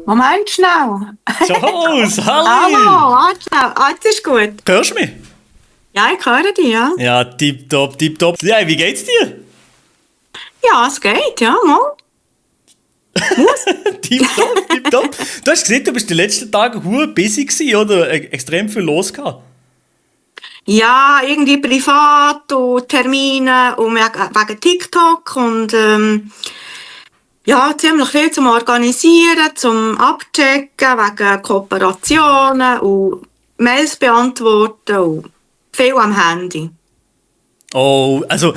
Moment schnell. Jos, Hallo, hallo! warte schnell. Jetzt ist gut. Hörst du mich? Ja, ich höre dich, ja. Ja, tipptopp, tipptopp. Ja, wie geht's dir? Ja, es geht, ja, mal. Tipptopp, tipptopp. Du hast gesehen, du bist die letzten Tage hure busy gewesen, oder? Extrem viel los gehabt. Ja, irgendwie privat und Termine und wegen TikTok und ja, ziemlich viel zum Organisieren, zum Abchecken, wegen Kooperationen und Mails beantworten und viel am Handy. Oh, also,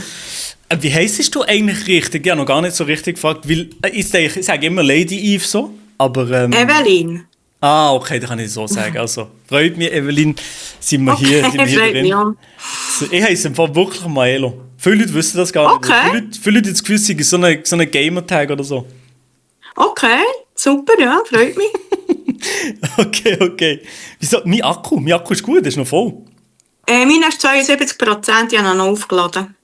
wie heisst du eigentlich richtig? Ich habe noch gar nicht so richtig gefragt, weil ich sage immer Lady Eve so, aber Evelyn. okay, dann kann ich so sagen. Also, freut mich, Evelyn, sind wir Okay, hier, sind wir hier freut mich drin. auch. Ich heiße im Fall wirklich Maelo. Viele Leute wissen das gar nicht. Okay, Viele Leute haben das Gefühl, es sei so ein Gamer-Tag oder so. okay, super, ja, freut mich. Okay, okay. Wieso? Mein Akku ist gut, ist noch voll. Meine ist 72%, ich habe ihn noch aufgeladen.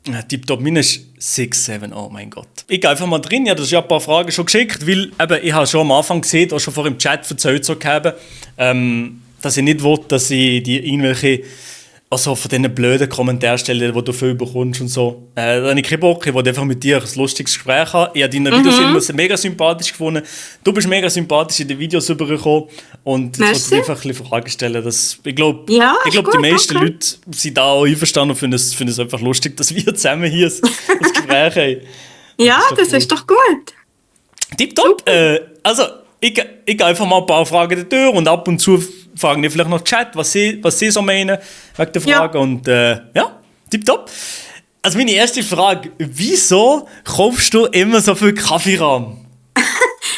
Ja, tipptopp, meine ist 6, 7, oh mein Gott. Ich gehe einfach mal drin, ja, das ist ja ein paar Fragen schon geschickt, weil eben, ich habe schon am Anfang gesehen, auch schon vor im Chat erzählt so gehabt, dass ich nicht will, dass ich die irgendwelche, also von diesen blöden Kommentaren stelle, die du viel bekommst und so. Da habe ich keinen Bock, ich wollte einfach mit dir ein lustiges Gespräch haben. Ich habe deine Videos immer mega sympathisch gefunden. Du bist mega sympathisch in den Videos rübergekommen und jetzt wollte ich einfach ein bisschen Fragen stellen. Ich glaube, Ja, ist die gut, meisten okay. Leute sind da auch einverstanden und finden es einfach lustig, dass wir zusammen hier ein Gespräch haben. Ja, Das ist doch das cool. ist doch gut. Tipptopp. Also, ich gehe einfach mal ein paar Fragen durch und ab und zu fragen die vielleicht noch Chat, was sie so meinen wegen der Frage. Ja. Und ja, tipptopp. Also meine erste Frage, wieso kaufst du immer so viel Kaffeerahm?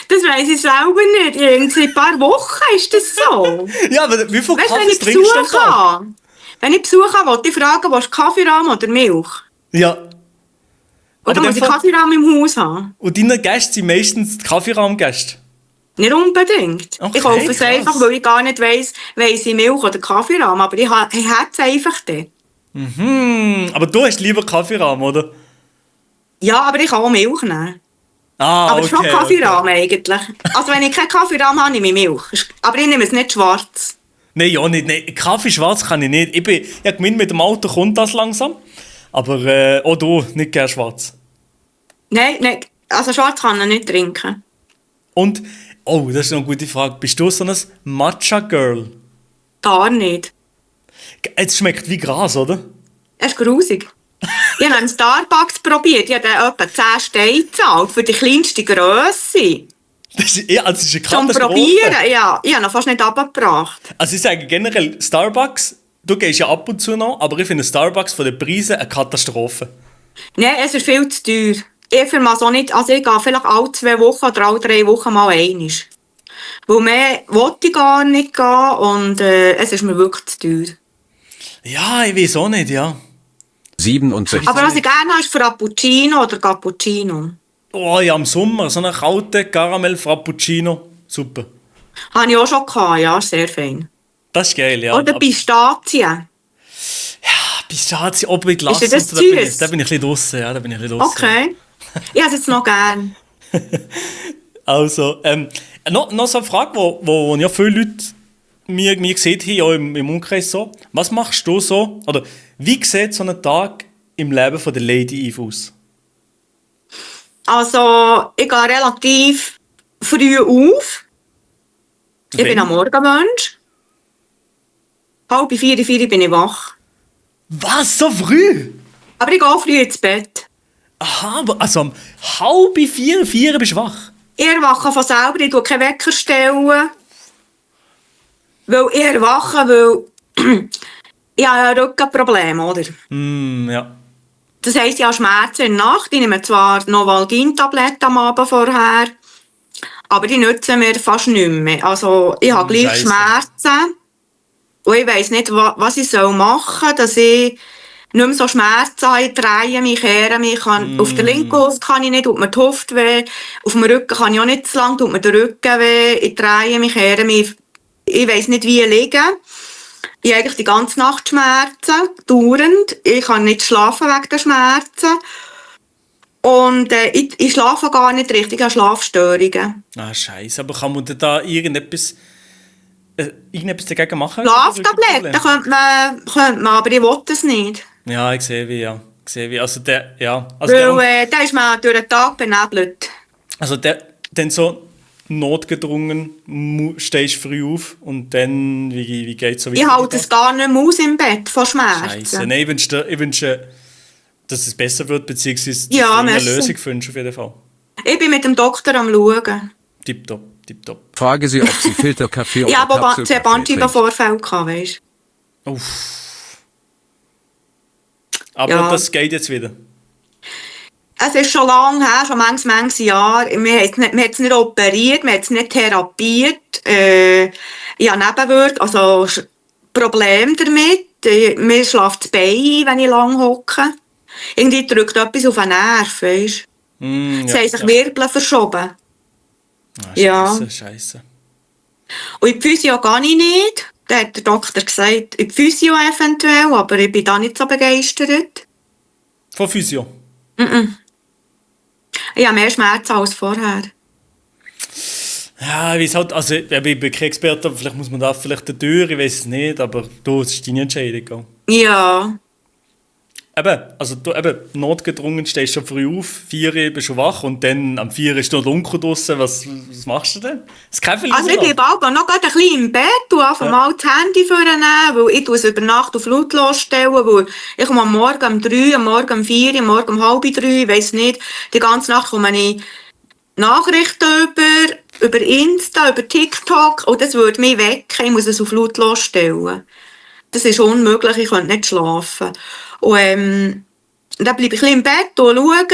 Das weiss ich selber nicht. Irgendwie ein paar Wochen ist das so. Ja, aber wie viel Weißt du, wenn Kaffee ich trinkst du denn Besuch da? habe, wollte ich fragen, willst du Kaffeerahm oder Milch? Ja, Oder aber muss dann ich Kaffeerahm im Haus haben? und deine Gäste sind meistens die Kaffeerahm-Gäste. Nicht unbedingt. Okay, Ich kaufe es krass. einfach, weil ich gar nicht weiss ich Milch oder Kaffeerahm. Aber ich hätte es einfach dann. Aber du hast lieber Kaffeerahm, oder? Ja, aber ich kann auch Milch nehmen. Ah, Aber es ist schon okay. Kaffeerahm eigentlich. Also wenn ich keinen Kaffeerahm habe, nehme ich Milch. Aber ich nehme es nicht schwarz. Nein, ja nicht. Nein. Kaffee schwarz kann ich nicht. Ich habe gemeint, mit dem Auto kommt das langsam. Aber auch du, nicht gerne schwarz. Nein, also schwarz kann ich nicht trinken. Und, oh, das ist noch eine gute Frage. Bist du so ein Matcha-Girl? Gar nicht. Es schmeckt wie Gras, oder? Es ist grusig. Ich habe einen Starbucks probiert. Ich habe dann etwa 10 Steine gezahlt für die kleinste Grösse. Das ist eine Zum Katastrophe. Probieren, ja. Ich habe ihn fast nicht runtergebracht. Also ich sage generell, Starbucks, du gehst ja ab und zu noch, aber ich finde Starbucks von den Preisen eine Katastrophe. Nein, es ist viel zu teuer. Ich vermag auch nicht, also ich gehe vielleicht alle 2 Wochen oder alle 3 Wochen mal einmal. Weil mehr wollte ich gar nicht gehen und es ist mir wirklich zu teuer. Ja, ich weiß auch nicht, ja. 67. Aber was ich gerne habe, ist Frappuccino oder Cappuccino. Oh ja, im Sommer, so einen kalten Karamell-Frappuccino. Super. Habe ich auch schon gehabt, ja, sehr fein. Das ist geil, ja. Oder Aber Pistazien. Pistazien, ob mit Glas Ist dir das und so, süß? da bin ich ein bisschen draussen, ja, da bin ich ein bisschen draussen. Okay. Ich habe es jetzt noch gern. Also, noch so eine Frage, wo ja viele Leute mir gesehen haben, auch im Umkreis so. Was machst du so, oder wie sieht so ein Tag im Leben von der Lady Eve aus? Also, ich gehe relativ früh auf. Ich bin ein Morgenmensch. 3:30 bin ich wach. Was, so früh? Aber ich gehe auch früh ins Bett. Aha, also um 3:30 bist du wach? Ich erwache von selber, ich stelle keinen Wecker. Weil ich erwache, weil ich habe ein Rückenproblem, oder? Ja. Das heisst, ich habe Schmerzen in der Nacht. Ich nehme zwar Novalgin-Tabletten am Abend vorher, aber die nützen mir fast nicht mehr. Also, ich habe gleich Scheisse. Schmerzen. Und ich weiss nicht, was ich machen soll, dass ich nicht mehr so Schmerzen habe. Ich drehe mich, kehre mich. Auf der linken Hose kann ich nicht, tut mir die Hüfte weh. Auf dem Rücken kann ich auch nicht zu lang, tut mir der Rücken weh. Ich drehe mich, kehre mich. Ich weiss nicht, wie liegen. Ich habe eigentlich die ganze Nacht Schmerzen, dauernd. Ich kann nicht schlafen wegen der Schmerzen. Und ich schlafe gar nicht richtig, ich habe Schlafstörungen. Ah, scheiße. Aber kann man denn da irgendetwas dagegen machen? Schlaftabletten könnte man, aber ich will das nicht. Ja, ich sehe wie, ja. Ich sehe wie. Also der, ja. Also Weil da ist man durch den Tag benebelt. also der, dann so notgedrungen stehst du früh auf und dann, wie geht es so weiter? Ich halte es gar nicht mehr aus im Bett vor Schmerzen. Scheiße. Nein, ich wünsche, dass es besser wird, beziehungsweise dass Ja, du eine merci. Lösung findest auf jeden Fall. Ich bin mit dem Doktor am Schauen. Tipptopp, tipptopp. Frage sie, ob sie Filterkaffee Ich oder habe aber zwei Kapselkaffee trinkt. Bandscheibenvorfälle gehabt, weisst du. Uff. Aber Ja. das geht jetzt wieder. Es ist schon lange her, schon manches Jahr. Man hat es nicht operiert, man hat es nicht therapiert. Ich habe Nebenwirkungen, also Probleme damit. Mir schläft das Bein ein, wenn ich lang hocke. Irgendwie drückt etwas auf den Nerv, weisst du. Es haben sich Wirbel verschoben. Ah, Ja. Scheiße. Und in die Physio gehe ich nicht. Da hat der Doktor gesagt, in die Physio eventuell, aber ich bin da nicht so begeistert. Von Physio. Ich habe mehr Schmerzen als vorher. Ja, ich weiß halt, also ich bin kein Experte, aber vielleicht muss man da vielleicht eine Tür, ich weiß es nicht, aber du, es ist deine Entscheidung. Ja. Eben, also du eben notgedrungen stehst schon früh auf, 4 Uhr bist du wach und dann am 4 Uhr ist noch dunkel draussen, was machst du denn? Das Kaffee Also ich bleibe auch noch gerade ein bisschen im Bett und einfach mal das Handy vornehmen, weil ich es über Nacht auf lautlos stellen, weil ich komme am Morgen um 3, am Morgen um 4, am Morgen um halb 3, ich weiss nicht, die ganze Nacht komme ich Nachrichten über Insta, über TikTok und das würde mich wecken, ich muss es auf lautlos stellen. Das ist unmöglich, ich könnte nicht schlafen. Und dann bleibe ich ein bisschen im Bett und schaue,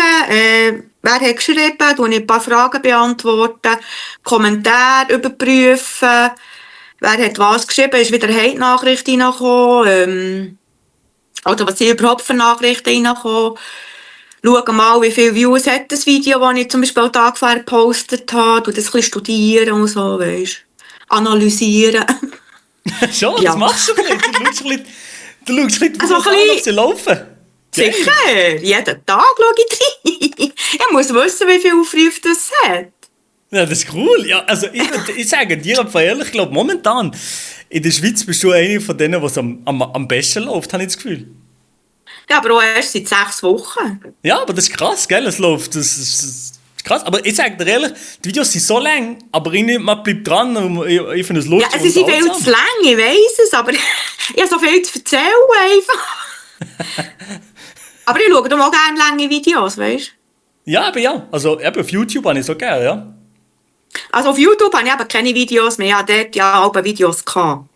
wer hat geschrieben, beantworte ich ein paar Fragen, beantworten, Kommentare überprüfen, wer hat was geschrieben, ist wieder eine Hate-Nachricht reingekommen, oder was sind überhaupt für Nachrichten reingekommen. Schaue mal, wie viele Views hat das Video, das ich zum Beispiel am Tag vorher gepostet habe, und das ein bisschen studieren und so, weisst. Analysieren. Schon, Ja. das machst du nicht. Du schaust nicht, Also ob ein sie laufen. Geil. Sicher, jeden Tag schaue ich rein. Ich muss wissen, wie viele Aufrufe das hat. Ja, das ist cool. Ja, also ich sage dir einfach ehrlich, ich glaube momentan in der Schweiz bist du eine von denen, was am besten läuft, habe ich das Gefühl. Ja, aber auch erst seit 6 Wochen. Ja, aber das ist krass, gell? Es läuft. Das ist krass. Aber ich sage dir ehrlich, die Videos sind so lang, aber man bleibt dran und ich finde es Ja, lustig. es sind und viel unterhaltsam. zu lang, ich weiss es, aber ich habe so viel zu erzählen einfach. Aber ich schaue doch auch gerne lange Videos, weißt du? Ja, aber ja. Also eben auf YouTube habe ich so gerne, ja. Also auf YouTube habe ich eben keine Videos mehr, ich hatte dort ja auch Videos gehabt.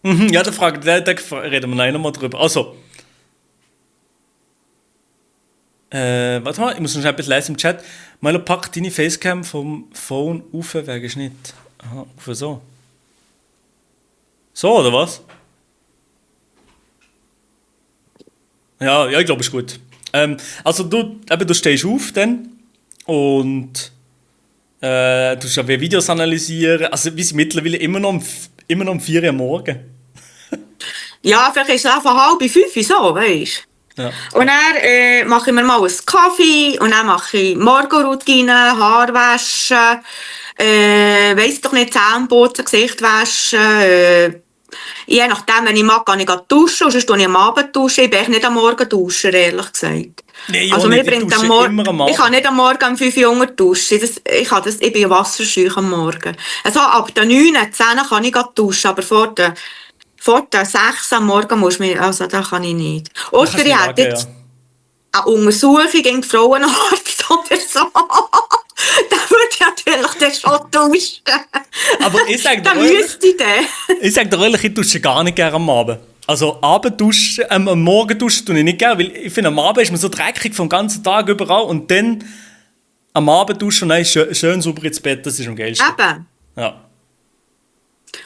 Mhm, ja, da reden wir noch mal drüber. Also. Warte mal, ich muss noch schnell etwas lesen im Chat. Milo, pack deine Facecam vom Phone auf wegen Schnitt. Aha, auf so. So, oder was? Ja, ich glaube, ist gut. Also du stehst auf dann und du musst ja Videos analysieren. Also wir sind mittlerweile immer noch um 4 Uhr am Morgen. Ja, vielleicht ist es einfach 4:30 so, weißt du? Ja. Und dann mache ich mir mal einen Kaffee und dann mache ich Morgenroutine, Haarwaschen, weiss doch nicht, Zähneputzen, Gesicht waschen. Je nachdem, wenn ich mag, gehe ich duschen und sonst tue ich am Abend duschen. Ich bin echt nicht am Morgen duschen, ehrlich gesagt. Nein, Also auch mir nicht. Ich bringt dusche am Morgen, immer am Abend. ich kann nicht am Morgen um 5 Uhr unter duschen. Ich bin wasserscheu am Morgen. Also ab den 9, 10 kann ich duschen, aber vor der 6 am Morgen muss ich also da kann ich nicht. Oder Kannst du ich nicht hätte wagen, jetzt eine Untersuchung gegen die Frauenarzt oder so. Da würde ich natürlich dann schon duschen. Aber ich sage Da dir ehrlich, müsste ich dann. ich dusche gar nicht gerne am Abend. Also Abendduschen, am Morgen duschen tue ich nicht gerne, weil ich finde, am Abend ist man so dreckig vom ganzen Tag überall und dann am Abend duschen und dann schön sauber ins Bett, das ist am geilsten. Eben. Ja.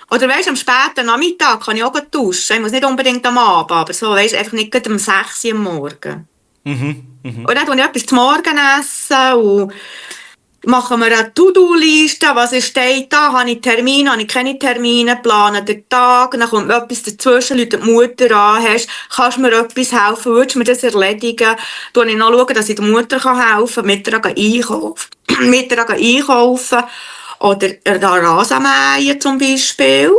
Oder weisst, am späten Nachmittag kann ich auch gleich duschen. Ich muss nicht unbedingt am Abend, aber so, weisst, einfach nicht gerade um 6 Uhr am Morgen. Und dann tue ich etwas zum Morgen essen und machen wir eine To-Do-Liste, was steht da, habe ich Termine, habe ich keine Termine, plane den Tag, dann kommt etwas dazwischen, ruft die Mutter an, kannst du mir etwas helfen, würdest du mir das erledigen? Schaue ich noch, dass ich der Mutter helfen kann, mit ihr einkaufen. Mit ihr einkaufen. Oder Rasenmähen zum Beispiel.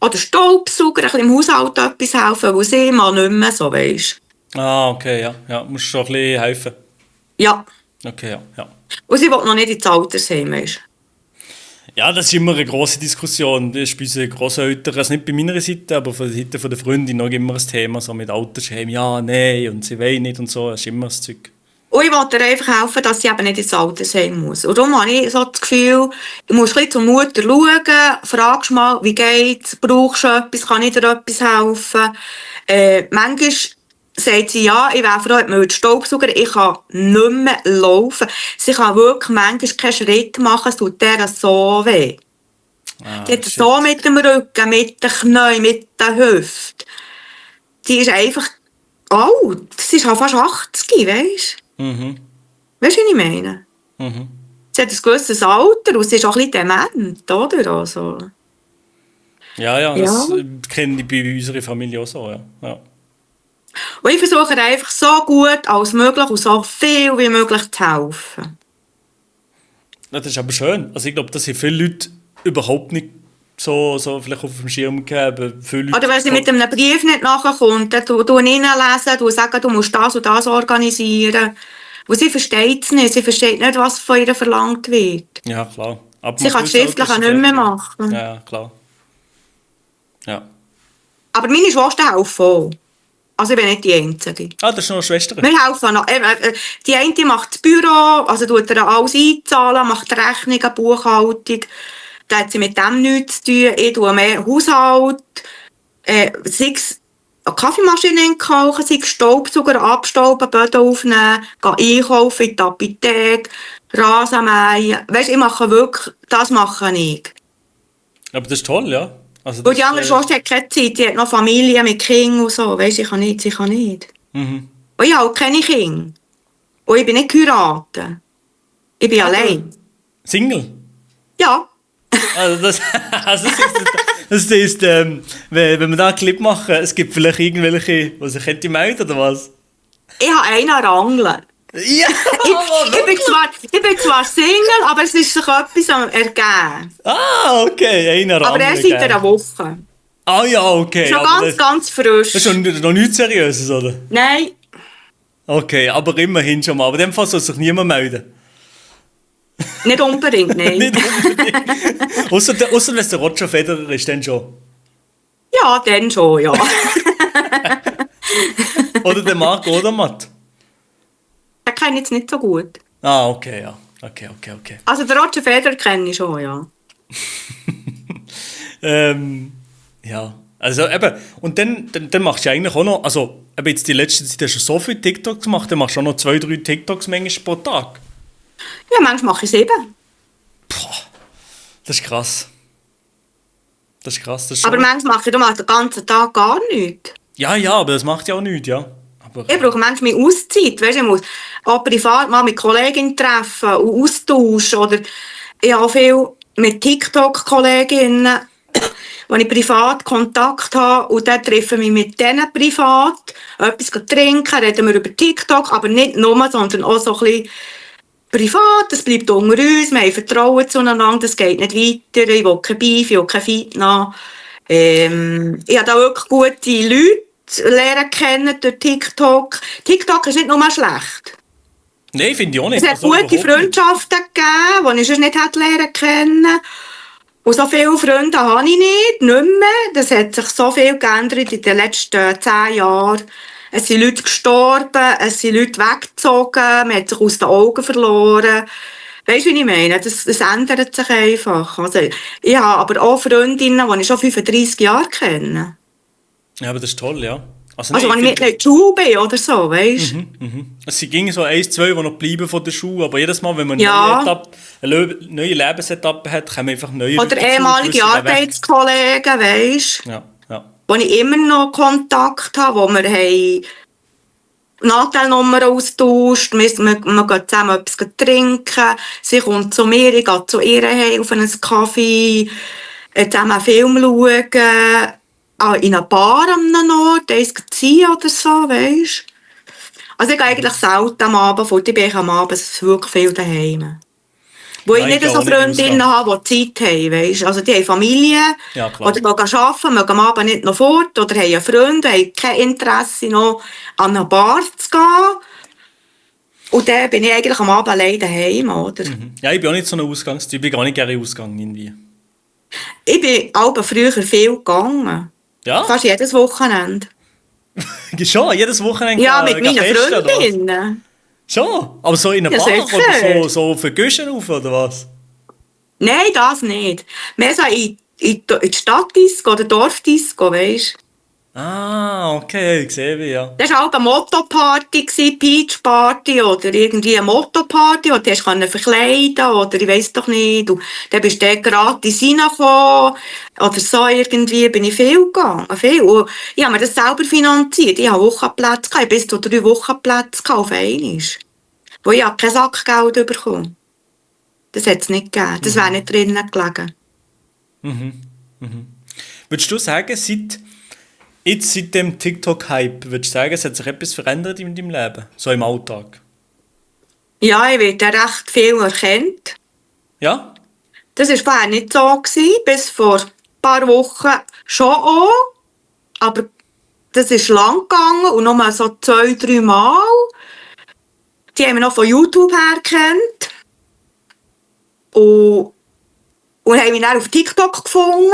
Oder Staubsauger, ein bisschen im Haushalt etwas helfen, weil sie mal nicht mehr so, weisst. Ah, okay, ja. Ja, musst schon ein bisschen helfen. Ja. Okay, ja, ja. Und sie will noch nicht ins Altersheim, weisst. Ja, das ist immer eine grosse Diskussion. Das ist bei unseren Grosseltern, also nicht bei meiner Seite, aber von der Seite der Freundin noch immer ein Thema, so mit Altersheim, ja, nein, und sie wollen nicht und so, das ist immer das Zeug. Und ich wollte ihr einfach helfen, dass sie eben nicht ins Altersheim muss. Und darum habe ich so das Gefühl, ich muss ein bisschen zur Mutter schauen, fragst mal, wie geht's, brauchst du etwas, kann ich dir etwas helfen? Manchmal sagt sie, ja, ich wäre froh, mit Staubsauger, ich kann nicht mehr laufen. Sie kann wirklich manchmal keinen Schritt machen, es tut der so weh. Ah, Die hat so mit dem Rücken, mit den Knien, mit den Hüften. Die ist einfach alt. Sie ist halt fast 80, weisst du? Weißt du, was ich meine? Sie hat ein gewisses Alter und sie ist auch ein bisschen dement, oder? Also. Ja, das kenne ich bei unserer Familie auch so, ja. Und ich versuche ihr einfach so gut als möglich und so viel wie möglich zu helfen. Ja, das ist aber schön. Also ich glaube, dass hier viele Leute überhaupt nicht so vielleicht auf dem Schirm haben. Oder wenn sie mit einem Brief nicht nachkommt, dann lese ich, sage, du musst das und das organisieren. Und sie versteht es nicht. Sie versteht nicht, was von ihr verlangt wird. Ja, klar. Aber sie kann das schriftlich auch nicht mehr machen. Ja, klar. Ja. Aber meine Schwester helfen auch. Also ich bin nicht die Einzige. Ah, das ist noch eine Schwester? Wir helfen noch. Die eine macht das Büro, also tut ihr alles einzahlen, macht Rechnungen, Buchhaltung. Da hat sie mit dem nichts zu tun. Ich tue mehr Haushalt. Sei es eine Kaffeemaschine kaufen, sei es Staubsauger, abstauben, Böden aufnehmen, gehen einkaufen in die Apotheke, Rasen mähen. Weisst, das mache ich. Aber das ist toll, ja. Also Und die andere Schwester hat keine Zeit, die hat noch Familie mit Kindern und so. Weisst, ich kann nicht. Und ich habe auch keine Kinder. Und ich bin nicht geheiratet. Ich bin allein. Single? Ja. Also das ist, wenn wir da einen Clip machen, es gibt vielleicht irgendwelche, die sich melden melden oder was? Ich habe einen rangeln. Ja! Ich bin zwar Single, aber es ist sich etwas am ergeben. Ah, okay, einer aber erst seit einer Woche. Ah ja, okay. Schon ganz frisch. Das ist schon noch nichts Seriöses, oder? Nein. Okay, aber immerhin schon mal. Aber in dem Fall soll sich niemand melden. Nicht unbedingt, nein. Nicht unbedingt. Ausser wenn es der Roger Federer ist, dann schon. Ja, dann schon, ja. Oder der Marc Odermatt. Den kenne ich jetzt nicht so gut. Ah, okay, ja. Okay. Also den Roger Federer kenne ich schon, ja. Ja, also eben, und dann machst du eigentlich auch noch, also eben jetzt die letzte Zeit hast du so viele TikToks gemacht, dann machst du auch noch 2-3 TikToks manchmal pro Tag. Ja, manchmal mache ich 7. Boah, das ist krass. Das ist krass. Das ist aber manchmal mache ich den ganzen Tag gar nichts. Ja, aber das macht ja auch nichts, ja. Aber, ich brauche manchmal mehr Auszeit, weißt, ich muss auch privat mal mit Kolleginnen treffen und austauschen. Oder ich habe viel mit TikTok-Kolleginnen, wo ich privat Kontakt habe und dann treffe ich mich mit denen privat, etwas trinken, reden wir über TikTok, aber nicht nur, sondern auch so ein bisschen privat, das bleibt unter uns, wir haben Vertrauen zueinander, das geht nicht weiter, ich will kein Beef, ich will kein Fitna. Ich habe da wirklich gute Leute lernen kennen durch TikTok. TikTok ist nicht nur schlecht. Nein, finde ich auch nicht. Es hat gute Freundschaften gegeben, die ich sonst nicht hätte lernen können. Und so viele Freunde habe ich nicht mehr. Das hat sich so viel geändert in den letzten 10 Jahren. Es sind Leute gestorben, es sind Leute weggezogen, man hat sich aus den Augen verloren. Weisst du, wie ich meine? Das ändert sich einfach. Also, ich habe aber auch Freundinnen, die ich schon 35 Jahre kenne. Ja, aber das ist toll, ja. Also wenn ich nicht in der Schule bin oder so, weißt du? Es sind so 1, 2, die noch bleiben von der Schule, aber jedes Mal, wenn man eine neue Lebensetappe hat, kann man einfach neue oder ehemalige Arbeitskollegen, weißt du? Ja. Wo ich immer noch Kontakt habe, wo wir haben Nadelnummern austauscht, wir gehen zusammen etwas trinken, sie kommt zu mir, ich gehe zu ihr heim auf einen Kaffee, zusammen einen Film schauen, in einer Bar an einem Ort, eins ziehen oder so, weisst. Also ich gehe eigentlich selten am Abend fort, ich bin am Abend wirklich viel daheim. Wo ich Nein, nicht ich so gehe auch nicht Freundinnen habe, die Zeit haben, weisst. Also die haben Familie, Ja, klar. oder gehen arbeiten, mögen am Abend nicht noch fort, oder haben Freunde, haben kein Interesse noch an eine Bar zu gehen. Und dann bin ich eigentlich am Abend allein daheim, oder? Ja, ich bin auch nicht so ein Ausgangstyp. Ich bin gar nicht gerne Ausgang irgendwie. Ich bin aber früher viel gegangen. Ja? Fast jedes Wochenende. Schon, jedes Wochenende Ja, mit meinen festen, oder was? Freundinnen. Schon? Aber so in einer Ja, Bar sicher. oder so für Göschen auf, oder was? Nein, das nicht. Mehr so in die Stadtdisco oder Dorfdisco, weisst. Ah, okay, ich sehe wie, ja. Das war halt eine Motto-Party, Peach-Party oder irgendwie eine Motto-Party, wo du hast verkleiden oder ich weiss doch nicht. Und dann bist du dort gratis reingekommen oder so irgendwie bin ich viel gegangen. Viel. Und ich habe mir das selber finanziert. Ich hatte Wochenplätze, ich hatte bis zu 3 Wochenplätze auf einmal. Wo ich kein Sackgeld bekommen. Das hat es nicht gegeben. Das wäre nicht drinnen gelegen. Würdest du sagen, seit dem TikTok-Hype, würdest du sagen, es hat sich etwas verändert in deinem Leben? So im Alltag? Ja, ich werde recht viel erkannt. Ja? Das war vorher nicht so, bis vor ein paar Wochen schon auch. Aber das ist lang gegangen und nur so 2, 3 Mal. Die haben mich noch von YouTube her gekannt. Und haben mich dann auf TikTok gefunden.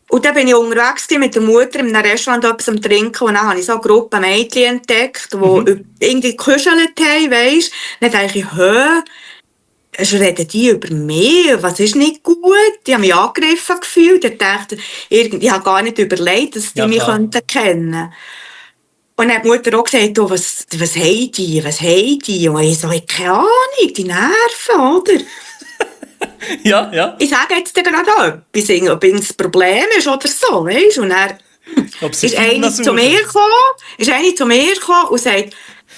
Und dann bin ich unterwegs mit der Mutter in einem Restaurant etwas am Trinken. Und dann habe ich so eine Gruppe Mädchen entdeckt, die irgendwie gekuschelt haben, weisst. Dann dachte ich, reden die über mich? Was ist nicht gut? Die haben mich angegriffen gefühlt. Ich dachte, ich habe gar nicht überlegt, dass die Ja, mich klar. kennen könnten. Und dann hat die Mutter auch gesagt, oh, was haben die? Was haben die? Und ich so, ich keine Ahnung, die Nerven, oder? Ja, ja. Ich sage jetzt gerade auch etwas, ob das Problem ist oder so, weisst. Und dann Ob sie ist Finden eine zu suchen. mir gekommen und sagt,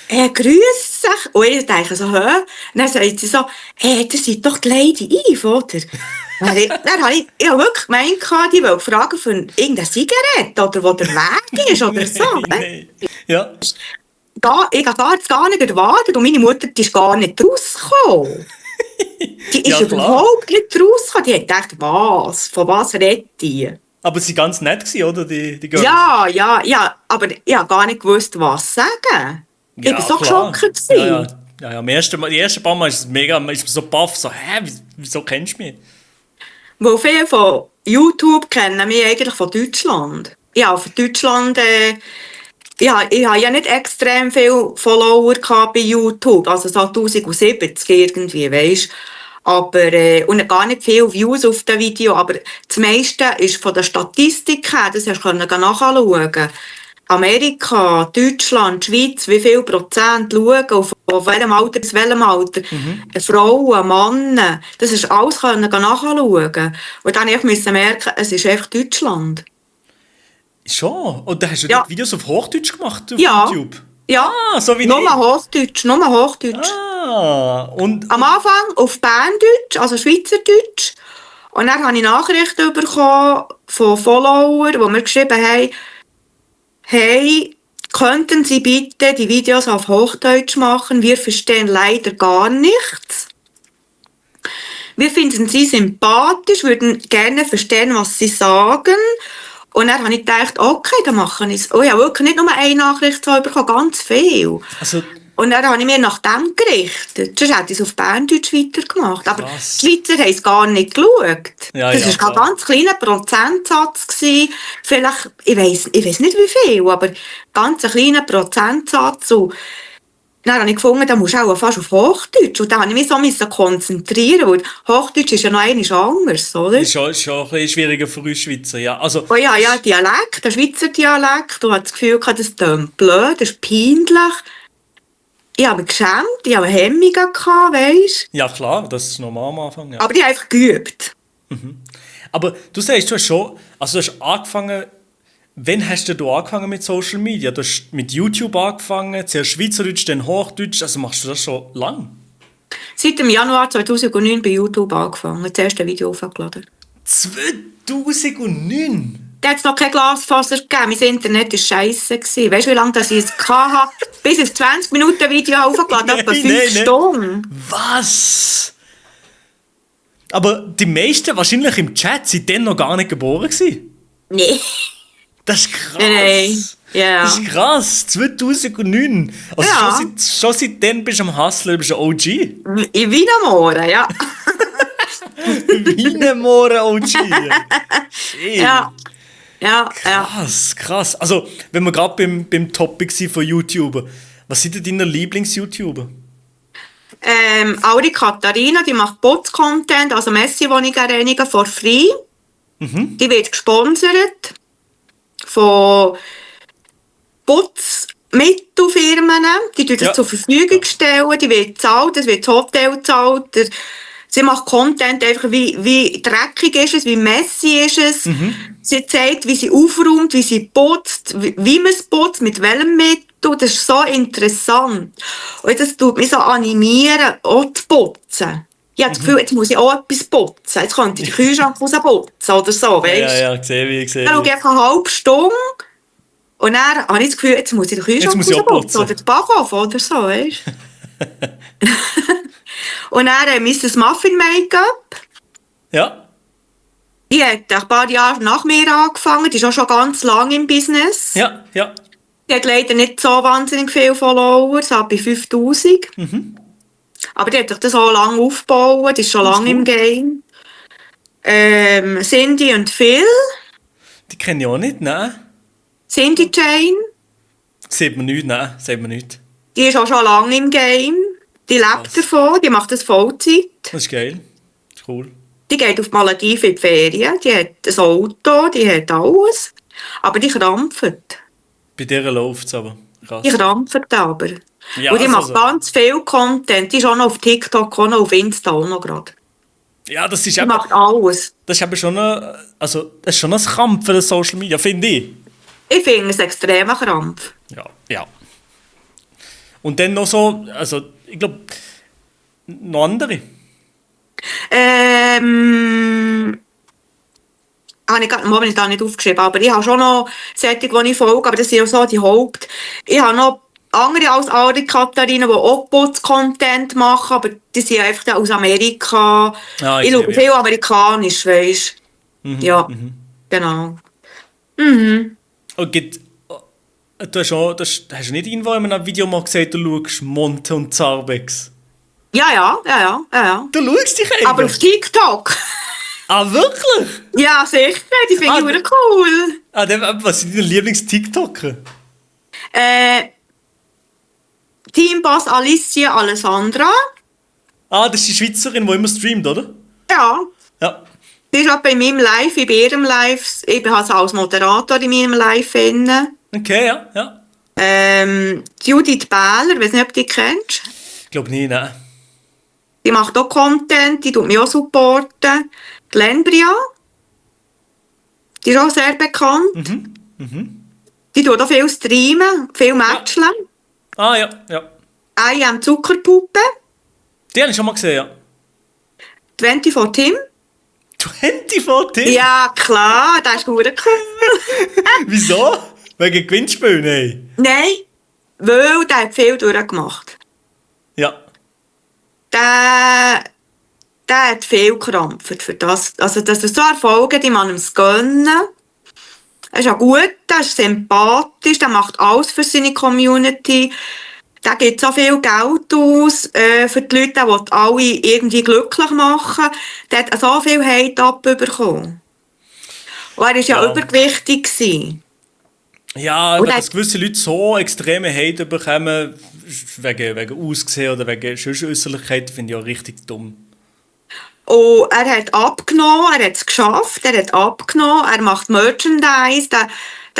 grüß dich. Und ich denke so, hä? Und dann sagt sie so, das seid doch die Lady Eve, oder? Dann habe ich habe wirklich gemeint, die wollte fragen für irgendeine Zigarette oder wo der Weg ist oder so. Nein. Ja. Ich habe das gar nicht erwartet und meine Mutter die ist gar nicht rausgekommen. Die ist Ja, klar. überhaupt nicht rausgekommen. Die hat gedacht, was? Von was redet die? Aber sie waren ganz nett, gewesen, oder? Die Girls? Ja, aber ich habe gar nicht gewusst, was sagen. Ja, Ich war so klar. geschockt. Ja, die ersten paar Mal ist es mega, ist man so baff, so, wieso kennst du mich? Weil viele von YouTube kennen mich eigentlich von Deutschland. Ja, von Deutschland, ich habe ja nicht extrem viele Follower gehabt bei YouTube, also so 1070 irgendwie, weisst. Aber, und gar nicht viele Views auf dem Video, aber das meiste ist von der Statistik her, das hast du nachschauen. Amerika, Deutschland, Schweiz, wie viel Prozent schauen, auf welchem Alter bis welchem Alter. Frauen, Männer, das ist alles nachschauen. Und dann musste ich merken, es ist einfach Deutschland. Schon? Und dann hast du Ja. die Videos auf Hochdeutsch gemacht auf Ja. YouTube? Ja, Ah, so wie nur ich. Hochdeutsch. Ah, und Am Anfang auf Berndeutsch, also Schweizerdeutsch. Und dann habe ich Nachrichten bekommen von Followern, die mir geschrieben haben, hey, könnten Sie bitte die Videos auf Hochdeutsch machen? Wir verstehen leider gar nichts. Wir finden Sie sympathisch, würden gerne verstehen, was Sie sagen. Und dann habe ich gedacht, okay, dann machen wir es. Und ich habe wirklich nicht nur eine Nachricht bekommen, ganz viel. also, Und dann habe ich mir nach dem gerichtet. Sonst hätte ich es auf Berndeutsch weitergemacht. Aber Krass. die Schweizer haben es gar nicht geschaut. Ja, Das ja, war ein klar. ganz kleiner Prozentsatz gewesen. Vielleicht, ich weiss nicht wie viel, aber ganz ein kleiner Prozentsatz. Und dann habe ich gefunden, da musst du auch fast auf Hochdeutsch. Und dann habe ich mich so konzentrieren, weil Hochdeutsch ist ja noch einmal anders, oder? ist schon ein bisschen schwieriger für uns Schweizer, ja. Also, Oh ja, Dialekt, der Schweizer Dialekt. Du hast das Gefühl gehabt, das tönt blöd, das ist peinlich. Ich habe mich geschämt, ich habe Hemmungen gehabt, weisst. ja klar, das ist normal am Anfang, ja. Aber ich habe einfach geübt. Aber du sagst, du hast angefangen wann hast du angefangen mit Social Media? Du hast mit YouTube angefangen, zuerst Schweizerdeutsch, dann Hochdeutsch. Also machst du das schon lang? Seit dem Januar 2009 bei YouTube angefangen. Das erste Video aufgeladen. 2009? Da hat es noch kein Glasfaser gegeben. Mein Internet war scheisse. Weißt du, wie lange das ich es hatte? Bis ein 20-Minuten-Video aufgeladen habe, etwa 5 Stunden. Was? Aber die meisten wahrscheinlich im Chat sind dann noch gar nicht geboren gewesen. Nee. Das ist krass. Nein. Ja. Das ist krass. 2009. Also Ja. schon seitdem bist du am Hustler, du bist ein OG. In Wienermoor, ja. Wienermoor OG. Shit. Ja. Ja, ja. Krass. Also, wenn wir gerade beim Topic sind von YouTuber, was sind denn deine Lieblings-YouTuber? Auri Katharina, die macht Bots-Content, also Messi-Wohnungen for free. Die wird gesponsert von Putzmittelfirmen. Die tun das zur Verfügung stellen, die wird gezahlt, es wird das Hotel gezahlt. Sie macht Content einfach, wie dreckig ist es, wie messy ist es. Sie zeigt, wie sie aufräumt, wie sie putzt, wie man es putzt, mit welchem Mittel. Das ist so interessant. Und das tut mich so animieren, auch zu putzen. Ich habe das Gefühl, jetzt muss ich auch etwas putzen. Jetzt könnte ich den Kühlschrank putzen oder so, weißt du? Ja, sehe ich. Dann schaue ich einfach eine halbe Stunde und dann habe ich das Gefühl, jetzt muss ich den Kühlschrank putzen oder den Backofen oder so, weißt du? Und dann Mrs. Muffin Make-up. Ja. Die hat ein paar Jahre nach mir angefangen, die ist auch schon ganz lange im Business. Ja. Die hat leider nicht so wahnsinnig viele Follower, so bei 5000. Aber die hat sich das auch lange aufgebaut, die ist schon lange im Game. Cindy und Phil. Die kenne ich auch nicht, ne? Cindy Jane. Sieht man nicht, ne? Sieht man nicht. Die ist auch schon lange im Game. Die lebt davon, die macht das Vollzeit. Das ist geil. Das ist cool. Die geht auf die Malediven in die Ferien, die hat ein Auto, die hat alles. Aber die krampft. Bei der läuft es aber. Krass. Die krampft aber. Ja, und die macht also- ganz viel Content. Die ist auch noch auf TikTok, auch noch auf Insta auch noch gerade. Ja, das ist Die eben, macht alles. das ist eben schon das ist schon ein Kampf für das Social Media, finde ich. Ich finde es extremer Krampf. Ja. Und dann noch so, also ich glaube, noch andere. Habe ich momentan nicht aufgeschrieben, aber ich habe schon noch solche, die ich folge, aber das sind auch so die Haupt. Ich habe noch andere als Auri Katharina, die auch Putzcontent machen, aber die sind einfach aus Amerika. Ah, ich schaue viel amerikanisch, weisst du. Ja, genau. Und du hast nicht irgendwo in einem Video mal gesagt, du schaust Monte und Zarbex. Ja. Du schaust dich Aber auf TikTok. Ah, wirklich? Ja, sicher, die finde ich cool. Was sind deine Lieblings-TikToker? Teamboss Alicia Alessandra. Ah, das ist die Schweizerin, die immer streamt, oder? Ja. Ja. Die ist auch bei meinem Live, in ihrem Live. Ich bin also als Moderator in meinem Live inne. Okay, ja. Judith Bähler, ich weiß nicht, ob du die kennst. Ich glaube nicht, nein. Die macht auch Content, die tut mich auch supporten. Die Lendria. Die ist auch sehr bekannt. Die tut auch viel streamen, viel matchen. Ah, ja. I am Zuckerpuppe. Die habe ich schon mal gesehen, ja. 24 Tim. 24 Tim? Ja, klar, das ist gut cool. Wieso? Wegen Gewinnspielen, ey? Nein, weil der hat viel durchgemacht. Ja. Der hat viel gekrampft für das. Also, dass er so Erfolge, die man ihm gönnen. Er ist ja gut, er ist sympathisch, er macht alles für seine Community. Der gibt so viel Geld aus für die Leute, der will alle irgendwie glücklich machen. Der hat so viel Hate abbekommen. Und er war ja übergewichtig gewesen. Ja, aber Und dass gewisse Leute so extreme Hate bekommen, wegen Aussehen oder wegen sonst Äußerlichkeiten, finde ich auch richtig dumm. Und er hat abgenommen, er hat es geschafft, er hat abgenommen, er macht Merchandise. Der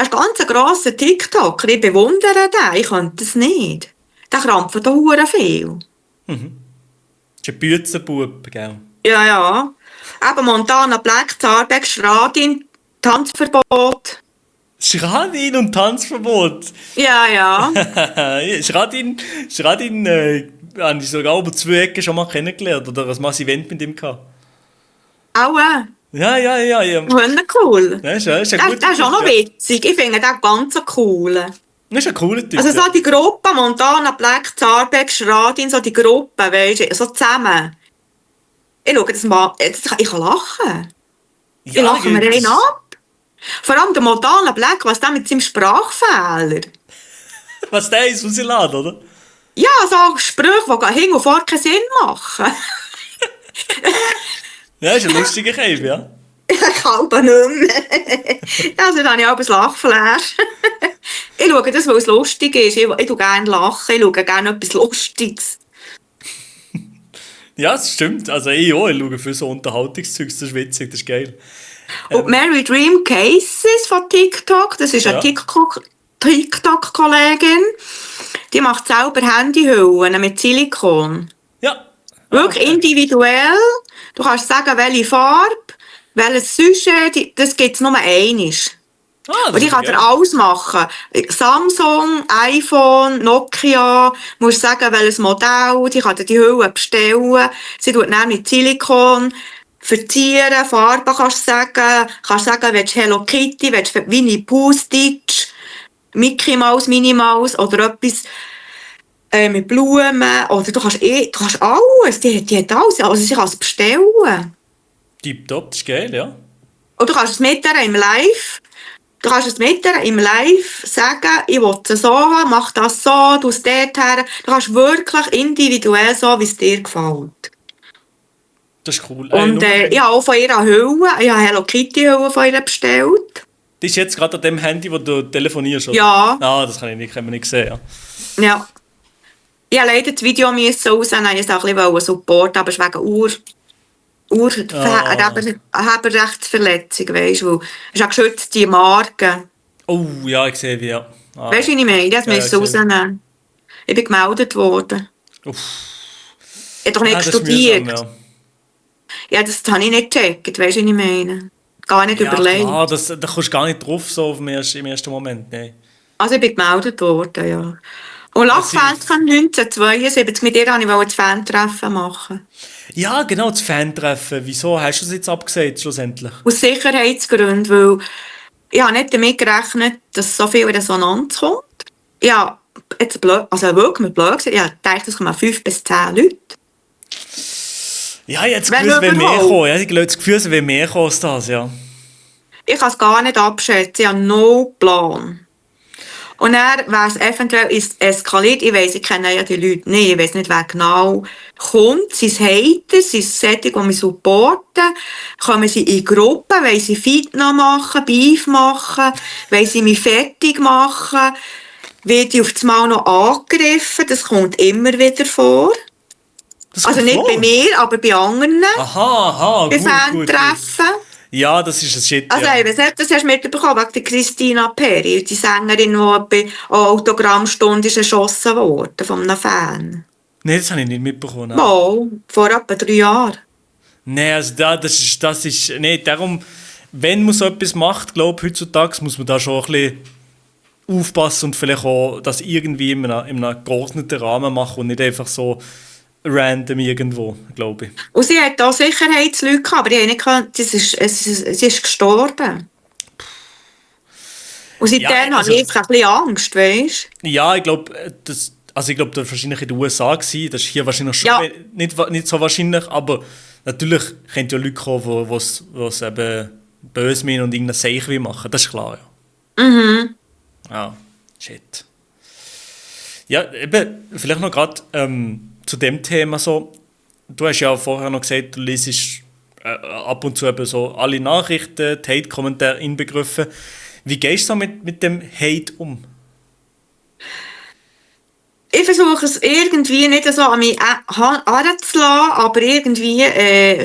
ist ganz ein grosser TikToker, ich bewundere den, ich könnte das nicht. Der krampft da hure viel. Das ist ein Büzenbub, gell? Ja. Eben Montana Black, Zarbeck, Schradin, Tanzverbot. Schradin und Tanzverbot. Ja. Schradin habe ich sogar über 2 Ecken schon mal kennengelernt. Oder ein Mass Event mit ihm gehabt. Auch. Ja. Cool. Ja, ist ein guter Das ist auch noch Typ, ja. witzig. Ich finde den ganz so cool. Das ist ein cooler Typ. Also so ja. die Gruppe, Montana Black, Zarbeck, Schradin, so die Gruppe, weisst du, so zusammen. Ich schaue das mal, ich kann lachen. Ich lache mir einen ab. Vor allem der Montana Black, was der mit seinem Sprachfehler. Was der ist, muss ich laden, oder? Ja, so Sprüche, die hin und vor keinen Sinn machen. Ja, ist ein lustiger Käse, ja. Ich kann aber nicht mehr. Also dann habe ich auch ein Lachflash. Ich schaue das, weil es lustig ist. Ich schaue gerne lachen, ich schaue gerne etwas Lustiges. Ja, das stimmt. Also ich schaue für so Unterhaltungszeugs, das ist witzig, das ist geil. Und Mary Dream Cases von TikTok, das ist eine Ja. TikTok-Kollegin, die macht selber Handyhüllen mit Silikon. Ja. Wirklich individuell. Du kannst sagen, welche Farbe, welches Sujet, das gibt es nur einmal. Das Und ich ist kann geil. dir alles machen. Samsung, iPhone, Nokia, musst sagen, welches Modell, die kann dir die Hülle bestellen. Sie tut dann mit Silikon verzieren, Farben kannst du sagen, willst du Hello Kitty, willst du Winnie Pooh Stitch, Mickey Mouse, Minnie Mouse oder etwas mit Blumen. Oder du kannst alles, die hat alles, also sie kann es bestellen. Tipptopp, das ist geil, ja. Und du kannst es mit ihr im Live. Du kannst es mit ihr im Live sagen, ich will es so haben, mach das so, du es dort her. Du kannst wirklich individuell so, wie es dir gefällt. Das ist cool. Und ich habe auch von ihr Hüllen, ich habe Hello Kitty Hüllen von ihr bestellt. Das ist jetzt gerade an dem Handy, wo du telefonierst, oder? Ja. Das kann man nicht sehen, ja. Ja. Ich habe leider das Video rausnehmen, ich es auch ein bisschen supporten, aber es ist wegen Urheberrechtsverletzung, weisst du. Es ist eine geschützte Marke. Oh, ja, ich sehe wie, ja. Weißt du, wie ich meine? Das müssen ich sehe. rausnehmen. Ich bin gemeldet worden. Uff. Ich habe doch nicht Das ist studiert. mühsam, Ja, das habe ich nicht gecheckt, weißt du, wie ich meine? Gar nicht ja. überlegt. Ja, klar, da kommst du gar nicht drauf, so im ersten Moment, nein. Also ich bin gemeldet worden, ja. Und Lachfans von 1972, mit ihr wollte ich das Fan-Treffen machen. Ja, genau, das Fan-Treffen. Wieso hast du es jetzt abgesagt, schlussendlich? Aus Sicherheitsgründen, weil ich habe nicht damit gerechnet, dass so viel Resonanz kommt. Ja, jetzt blöd, also wirklich mit blöd gesagt, ich dachte, es kommen 5 bis 10 Leute. Ja, jetzt Wenn Gefühl, es will mehr überhaupt. kommen. Ja, ich glaube, das Gefühl, es will mehr kommen als das, ja. Ich kann es gar nicht abschätzen, ich habe no Plan. Und dann wäre es eventuell eskaliert. Ich weiss, ich kenne ja die Leute nicht. Ich weiss nicht, wer genau kommt. Sind es Hater? Sind es solche, die mich supporten? Kommen sie in Gruppen? Wollen sie Fitna machen? Beef machen? Wollen sie mich fertig machen? Werde ich auf das Mal noch angegriffen? Das kommt immer wieder vor. Das Also kommt nicht vor. bei mir, aber bei anderen. Aha, Bei gut. Fan-Treffen. Ja, das ist ein Shit, Also, ja. ich weiss nicht, das hast du mitbekommen, wegen der Christina Perry, die Sängerin, die bei Autogrammstunde ist erschossen wurde von einem Fan. Nein, das habe ich nicht mitbekommen. Nein. Mal, vor etwa 3 Jahren. Nein, also das ist, nee, darum, wenn man so etwas macht, glaube ich, heutzutage muss man da schon ein bisschen aufpassen und vielleicht auch das irgendwie in einem geordneten Rahmen machen und nicht einfach so random irgendwo, glaube ich. Und sie hat auch Sicherheitsleute gehabt, aber die haben nicht gekannt, sie ist gestorben. Und seitdem Ja, also- habe ich einfach ein bisschen Angst, weißt du? Ja, ich glaube, das war wahrscheinlich in den USA gewesen. Das ist hier wahrscheinlich schon Ja. nicht so wahrscheinlich, aber natürlich können ja Leute kommen, die es eben böse meinen und irgendein Seich machen. Das ist klar, ja. Ja, shit. Ja, eben, vielleicht noch gerade zu dem Thema so. Du hast ja vorher noch gesagt, du liest ab und zu eben so alle Nachrichten, die Hate-Kommentare inbegriffen. Wie gehst du so mit dem Hate um? Ich versuche es irgendwie nicht so an mich heranzulassen, aber irgendwie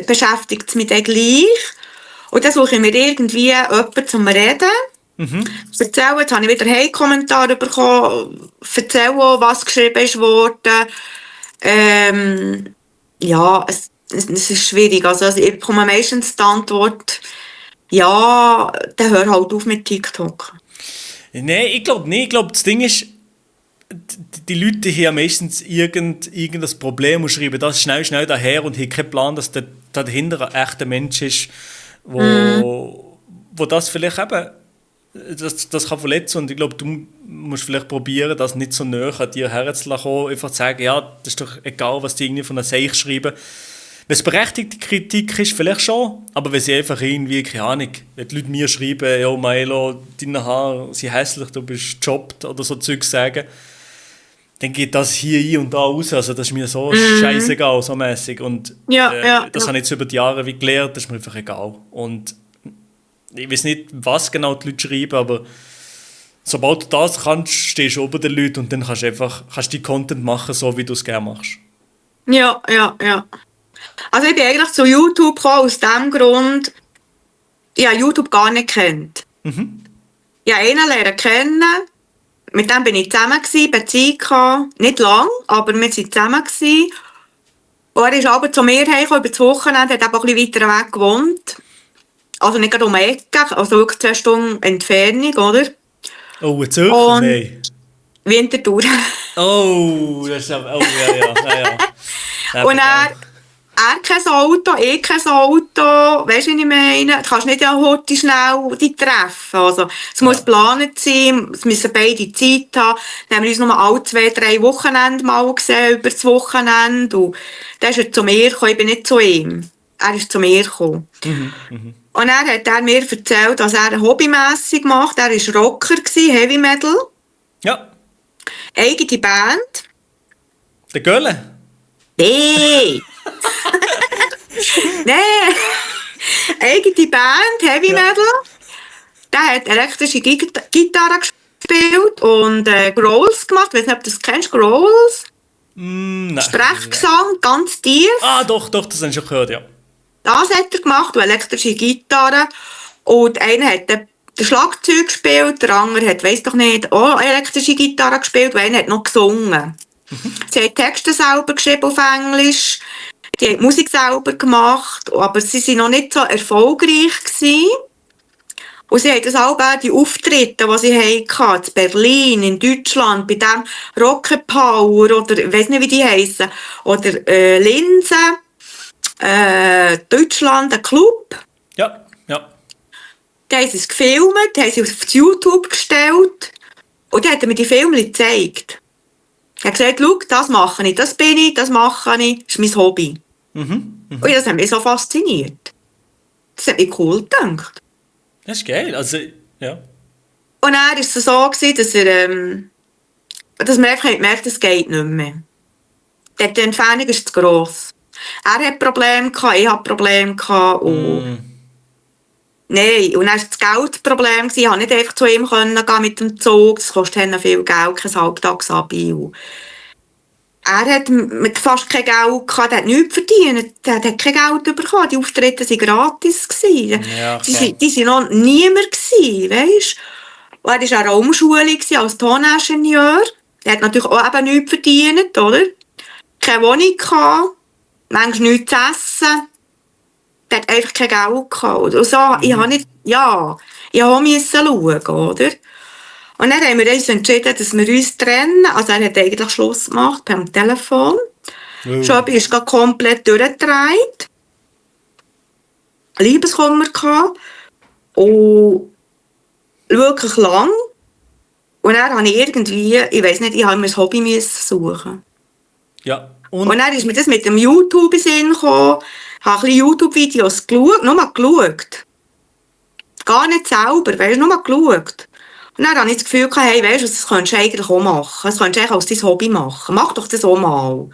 beschäftigt es mich dann gleich. Und dann suche ich mir irgendwie jemanden zum Reden. Erzählen, jetzt habe ich wieder Hate-Kommentare bekommen. Erzählen auch, was geschrieben ist worden. Ja, es ist schwierig. Also ich bekomme meistens die Antwort, ja, dann hör halt auf mit TikTok. Nein, ich glaube nicht. Ich glaube, das Ding ist, die Leute haben meistens irgendein Problem und schreiben das schnell daher und haben keinen Plan, dass da dahinter ein echter Mensch ist, wo das vielleicht eben das kann verletzen. Und ich glaube, du musst vielleicht probieren, das nicht so nahe an dir herzulassen, einfach zu sagen, ja, das ist doch egal, was die irgendwie von einer Seich schreiben. Wenn es berechtigte Kritik ist, vielleicht schon, aber wenn sie einfach irgendwie, keine Ahnung, wenn die Leute mir schreiben, ja, Milo, deine Haare sind hässlich, du bist gejobbt oder so Zeug sagen, dann geht das hier ein und da raus. Also das ist mir so scheißegal, so mäßig. Und das habe ich jetzt über die Jahre wie gelernt, das ist mir einfach egal. Und ich weiß nicht, was genau die Leute schreiben, aber sobald du das kannst, stehst du oben den Leuten und dann kannst du die Content machen, so wie du es gerne machst. Ja. Also ich bin eigentlich zu YouTube gekommen, aus dem Grund, ich habe YouTube gar nicht kennt. Ich habe einen lernen kennen, mit dem bin ich zusammen gewesen, Beziehung gehabt, nicht lang, aber wir waren zusammen gewesen. Und er ist aber zu mir hergekommen, über das Wochenende, hat eben auch ein bisschen weiter weg gewohnt. Also nicht gerade um die Ecke, also wirklich 2 Stunden Entfernung, oder? Oh, ein Zürcher? Und Nein. Winterthur. Oh, das ist aber, ja. Und er kein Auto, ich kein Auto, weisst du, was ich meine? Du kannst nicht ja heute schnell die treffen. Also, es muss geplant sein, es müssen beide Zeit haben. Dann haben wir uns nur alle 2-3 Wochenende mal gesehen, über das Wochenende. Und dann ist er zu mir gekommen, ich bin nicht zu ihm. Er ist zu mir gekommen. Und dann hat er mir erzählt, dass er hobbymässig macht. Er war Rocker, Heavy Metal. Ja. Eigene Band. Der Gölle? Nee! Nein! Eigene Band, Heavy Metal. Der hat elektrische Gitarre gespielt und Growls gemacht. Ich weiß nicht, ob du das kennst, Growls. Nein. Sprechgesang, ganz tief. Ah, doch, das habe ich schon gehört, ja. Das hat er gemacht, und elektrische Gitarre. Und einer hat den Schlagzeug gespielt, der andere hat, weiss doch nicht, auch elektrische Gitarre gespielt, und einer hat noch gesungen. Sie haben Texte selber geschrieben auf Englisch, die haben die Musik selber gemacht, aber sie waren noch nicht so erfolgreich gewesen. Und sie haben das auch die Auftritte, die sie hatten, in Berlin, in Deutschland, bei dem Rocket Power, oder ich weiss nicht, wie die heissen, oder Linse, Deutschland, ein Club. Ja. Da haben sie es gefilmt, haben sie auf YouTube gestellt und dann hat er mir die Filme gezeigt. Er hat gesagt, schau, das mache ich, das bin ich, das mache ich, das ist mein Hobby. Und das hat mich so fasziniert. Das hat mich cool gedacht. Das ist geil, also, ja. Und dann war es so, dass man einfach gemerkt, es geht nicht mehr. Die Entfernung ist zu gross. Er hat Probleme gehabt, ich hatte Probleme gehabt. Und nein, und dann war das Geld das Problem. Ich konnte nicht einfach zu ihm gehen mit dem Zug. Das kostet viel Geld, kein Halbtagsabi. Er hat fast kein Geld gehabt, er hat nichts verdient. Er hat kein Geld bekommen. Die Auftritte waren gratis. Ja, die waren noch niemand, weisst? Und er war an einer Umschulung als Toningenieur. Er hat natürlich auch eben nichts verdient, oder? Keine Wohnung gehabt, manchmal nichts zu essen. Der hat einfach kein Geld gehabt. Und so, ich musste schauen, oder? Und dann haben wir uns entschieden, dass wir uns trennen. Also er hat eigentlich Schluss gemacht per Telefon. Schobi ist komplett durchgedreht. Liebeskummer gehabt. Und wirklich lang. Und dann habe ich irgendwie, ich weiss nicht, ich habe mir ein Hobby suchen. Ja. Und dann ist mir das mit dem YouTube in den Sinn gekommen. Ich habe ein bisschen YouTube-Videos geschaut, nur mal geschaut. Gar nicht selber, weißt du, nur mal geschaut. Und dann habe ich das Gefühl gehabt, hey, weißt du, das könntest du eigentlich auch machen. Das könntest du eigentlich als dein Hobby machen. Mach doch das auch mal.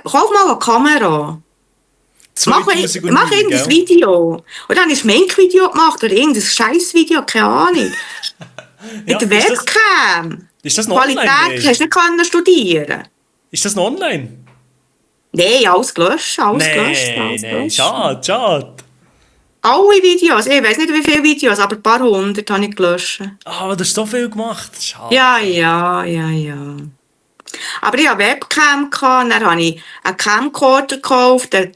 Kauf mal eine Kamera. Mach irgendein Video. Und dann habe ich ein Schminkvideo gemacht oder irgendein Scheiß-Video, keine Ahnung. Mit der Webcam. Ist das noch Qualität online? hast du nicht studieren. Ist das noch online? Nein, alles gelöscht. Nein, schade. Alle Videos, ich weiss nicht wie viele Videos, aber ein paar hundert habe ich gelöscht. Ah, du hast so viel gemacht. Schade. Ja. Aber ich hatte Webcam, dann habe ich einen Camcorder gekauft, eine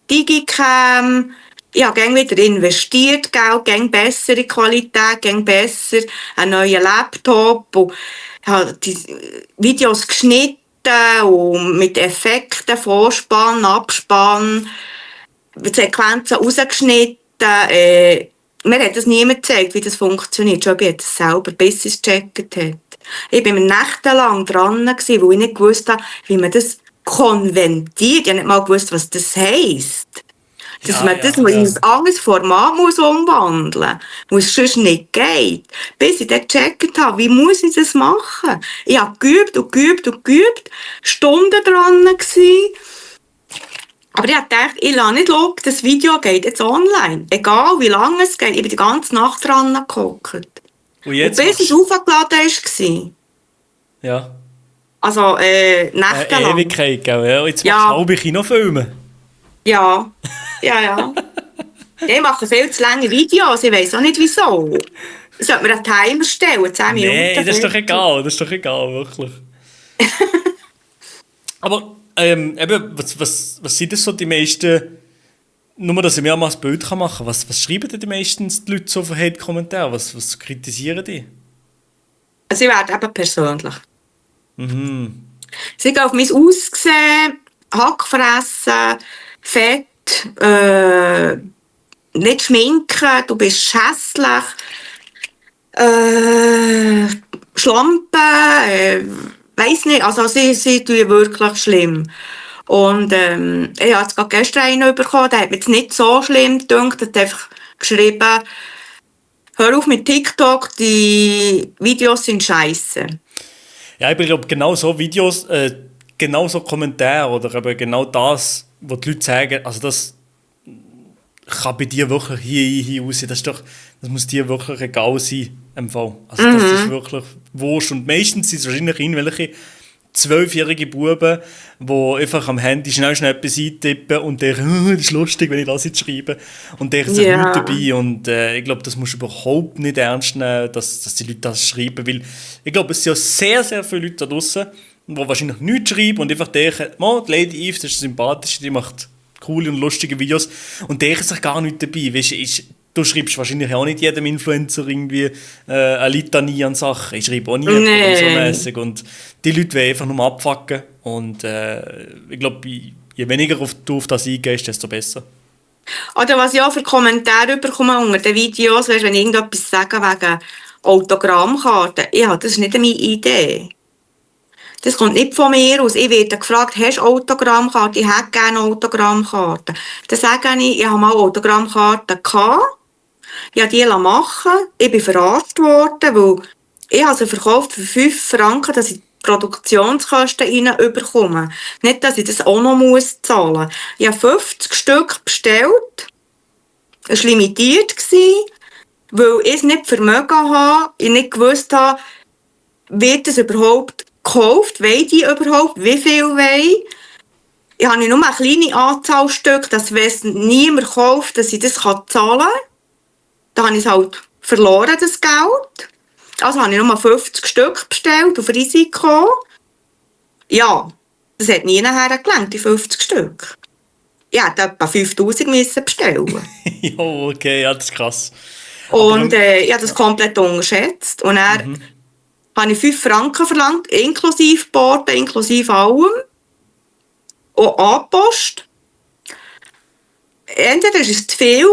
Digicam, Ich habe gerne wieder investiert, Geld, gerne bessere Qualität, gerne besser, einen neuen Laptop und habe die Videos geschnitten und mit Effekten, Vorspann, Abspann, die Sequenzen rausgeschnitten. Mir hat das niemand gezeigt, wie das funktioniert. Schon ich das selber, bis es gecheckt hat. Ich war nächtelang dran, weil ich nicht gewusst habe, wie man das konvertiert. Ich habe nicht mal gewusst, was das heisst. Dass man das in ein anderes Format muss umwandeln muss, es sonst nicht geht. Bis ich dann gecheckt habe, wie muss ich das machen? Ich habe geübt und geübt und geübt, Stunden dran gewesen. Aber ich habe gedacht, ich lasse nicht schauen, das Video geht jetzt online. Egal wie lange es geht, ich bin die ganze Nacht dran gehockt. Und jetzt Und bis es aufgeladen war. Ja. Also, nächtelang. Ewigkeit, gell? Ja. Jetzt machst Ja. du halbe Kinofilme. Ja. Ich mache viel zu lange Videos, ich weiss auch nicht wieso. Ich sollte mir einen Timer stellen, 10 Minuten. Nee, das ist doch egal, wirklich. Aber eben, was sind das so die meisten, nur dass ich mir auch mal ein Bild machen kann, was schreiben denn die meistens die Leute so für Hate-Kommentare, was kritisieren die? Sie werden eben persönlich. Mhm. Sie gehen auf mein Aussehen, Hackfressen, Fett, nicht schminken, du bist hässlich, Schlampen, weiss nicht, also sie tun wirklich schlimm. Und ich habe jetzt gerade gestern einen bekommen, der hat mir jetzt nicht so schlimm gedacht, der hat einfach geschrieben, hör auf mit TikTok, die Videos sind scheisse. Ja, ich glaube, genau so Videos, genau so Kommentare oder eben genau das, was die Leute sagen, also das kann bei dir wirklich hier aussehen. Das muss dir wirklich egal sein, im Fall. Also das ist wirklich wurscht. Und meistens sind es wahrscheinlich irgendwelche 12-jährige Buben, die einfach am Handy schnell etwas eintippen und denken, das ist lustig, wenn ich das jetzt schreibe. Und denken sich Ja. nichts dabei. Und ich glaube, das musst du überhaupt nicht ernst nehmen, dass die Leute das schreiben. Weil ich glaube, es sind ja sehr, sehr viele Leute da draussen, die wahrscheinlich nichts schreiben und einfach denken, die Lady Eve, das ist sympathisch, die macht coole und lustige Videos und denken sich gar nicht dabei. Weißt, du schreibst wahrscheinlich auch nicht jedem Influencer irgendwie eine Litanie an Sachen. Ich schreibe auch nie jemandem so mäßig. Und die Leute wollen einfach nur abfucken. Und ich glaube, je weniger du auf das eingehst, desto besser. Oder was ich auch für Kommentare bekomme unter den Videos, weißt, wenn ich irgendetwas sage wegen Autogrammkarten, ja, das ist nicht meine Idee. Das kommt nicht von mir aus. Ich werde gefragt, hast du Autogrammkarten? Ich hätte gerne Autogrammkarten. Dann sage ich habe mal Autogrammkarten gehabt. Ich habe die machen lassen. Ich bin verarscht worden, weil ich habe sie verkauft für 5 Franken, dass ich die Produktionskosten reinbekomme. Nicht, dass ich das auch noch zahlen muss. Ich habe 50 Stück bestellt. Es war limitiert, weil ich es nicht vermögen habe, ich nicht gewusst habe, wird es überhaupt gekauft, wollen die überhaupt, wie viel wollen. Ich habe nur eine kleine Anzahl Stück, dass wenn es niemand kauft, dass ich das zahlen kann. Dann habe ich es halt verloren, das Geld. Also habe ich nur 50 Stück bestellt, auf Risiko. Ja, das hat nie nachher gelangt, die 50 Stück. Ich hätte etwa 5000 müssen bestellen. Ja, okay, ja, das ist krass. Und ich habe das komplett unterschätzt. Und dann habe ich 5 Franken verlangt, inklusive Porto, inklusive allem. Und Anpost. Entweder war es zu viel,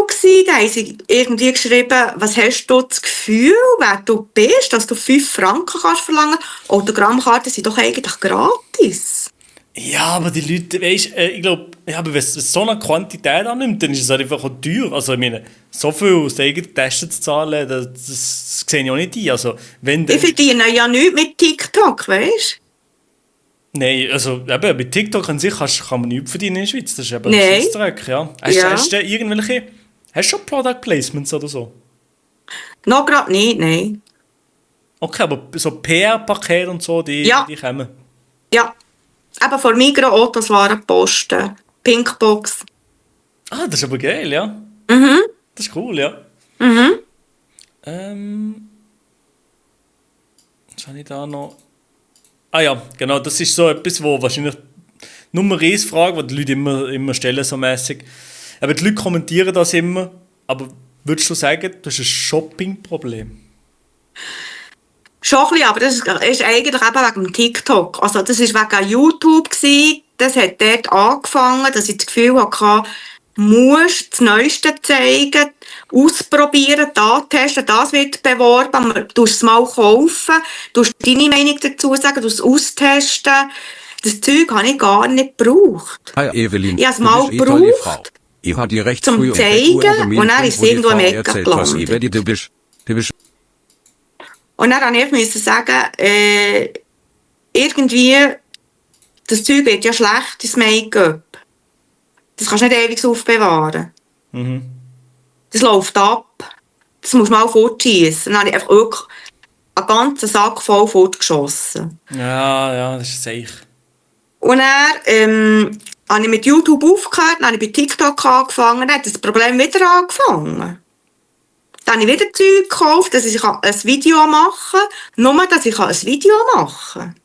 dann haben sie irgendwie geschrieben, was hast du das Gefühl, wer du bist, dass du 5 Franken kannst verlangen. Autogrammkarten sind doch eigentlich gratis. Ja, aber die Leute, weißt, ich glaube, wenn es so eine Quantität annimmt, dann ist es halt einfach auch teuer. Also ich meine, so viel aus der eigenen Tasche zu zahlen, das sehe ich auch nicht ein. Also, wenn Ich verdiene ja nichts mit TikTok, weißt du? Nein, also eben, mit TikTok an sich kann man nichts verdienen in der Schweiz. Das ist eben ein Nein. Scheissdreck, ja. Hast du irgendwelche, hast du schon Product Placements oder so? Noch gerade nicht, nein. Okay, aber so PR-Pakete und so, die kommen. Ja. Eben von Migros Autos waren Posten. Pinkbox. Ah, das ist aber geil, ja. Mhm. Das ist cool, ja. Mhm. Was habe ich da noch? Ah ja, genau, das ist so etwas, wo wahrscheinlich Nummer 1 Frage, die die Leute immer stellen, so mäßig. Aber die Leute kommentieren das immer, aber würdest du sagen, das ist ein Shopping-Problem? Schon ein bisschen, aber das ist eigentlich eben wegen dem TikTok. Also das war wegen YouTube gewesen. Das hat dort angefangen, dass ich das Gefühl hatte, musst das Neueste zeigen, ausprobieren, da testen, das wird beworben, du es mal kaufen, du deine Meinung dazu sagen, du es austesten. Das Zeug habe ich gar nicht gebraucht. Hi Evelyn, Ich habe es du mal bist tolle Frau. gebraucht, Ich habe dir recht zum früh zeigen, Termin und dann ist es wo die irgendwo im Frau Ecke erzählt, was gelandet. Evelyn, du bist Und dann musste ich sagen, irgendwie, das Zeug wird ja schlecht, das Make-up. Das kannst du nicht ewig aufbewahren. Das läuft ab. Das musst du mal fortschiessen. Dann habe ich einfach wirklich einen ganzen Sack voll fortgeschossen. Ja, das ist sicher. Und dann habe ich mit YouTube aufgehört, dann habe ich bei TikTok angefangen, dann hat das Problem wieder angefangen. Dann habe ich wieder Zeug gekauft, dass ich ein Video machen kann, nur dass ich ein Video machen kann.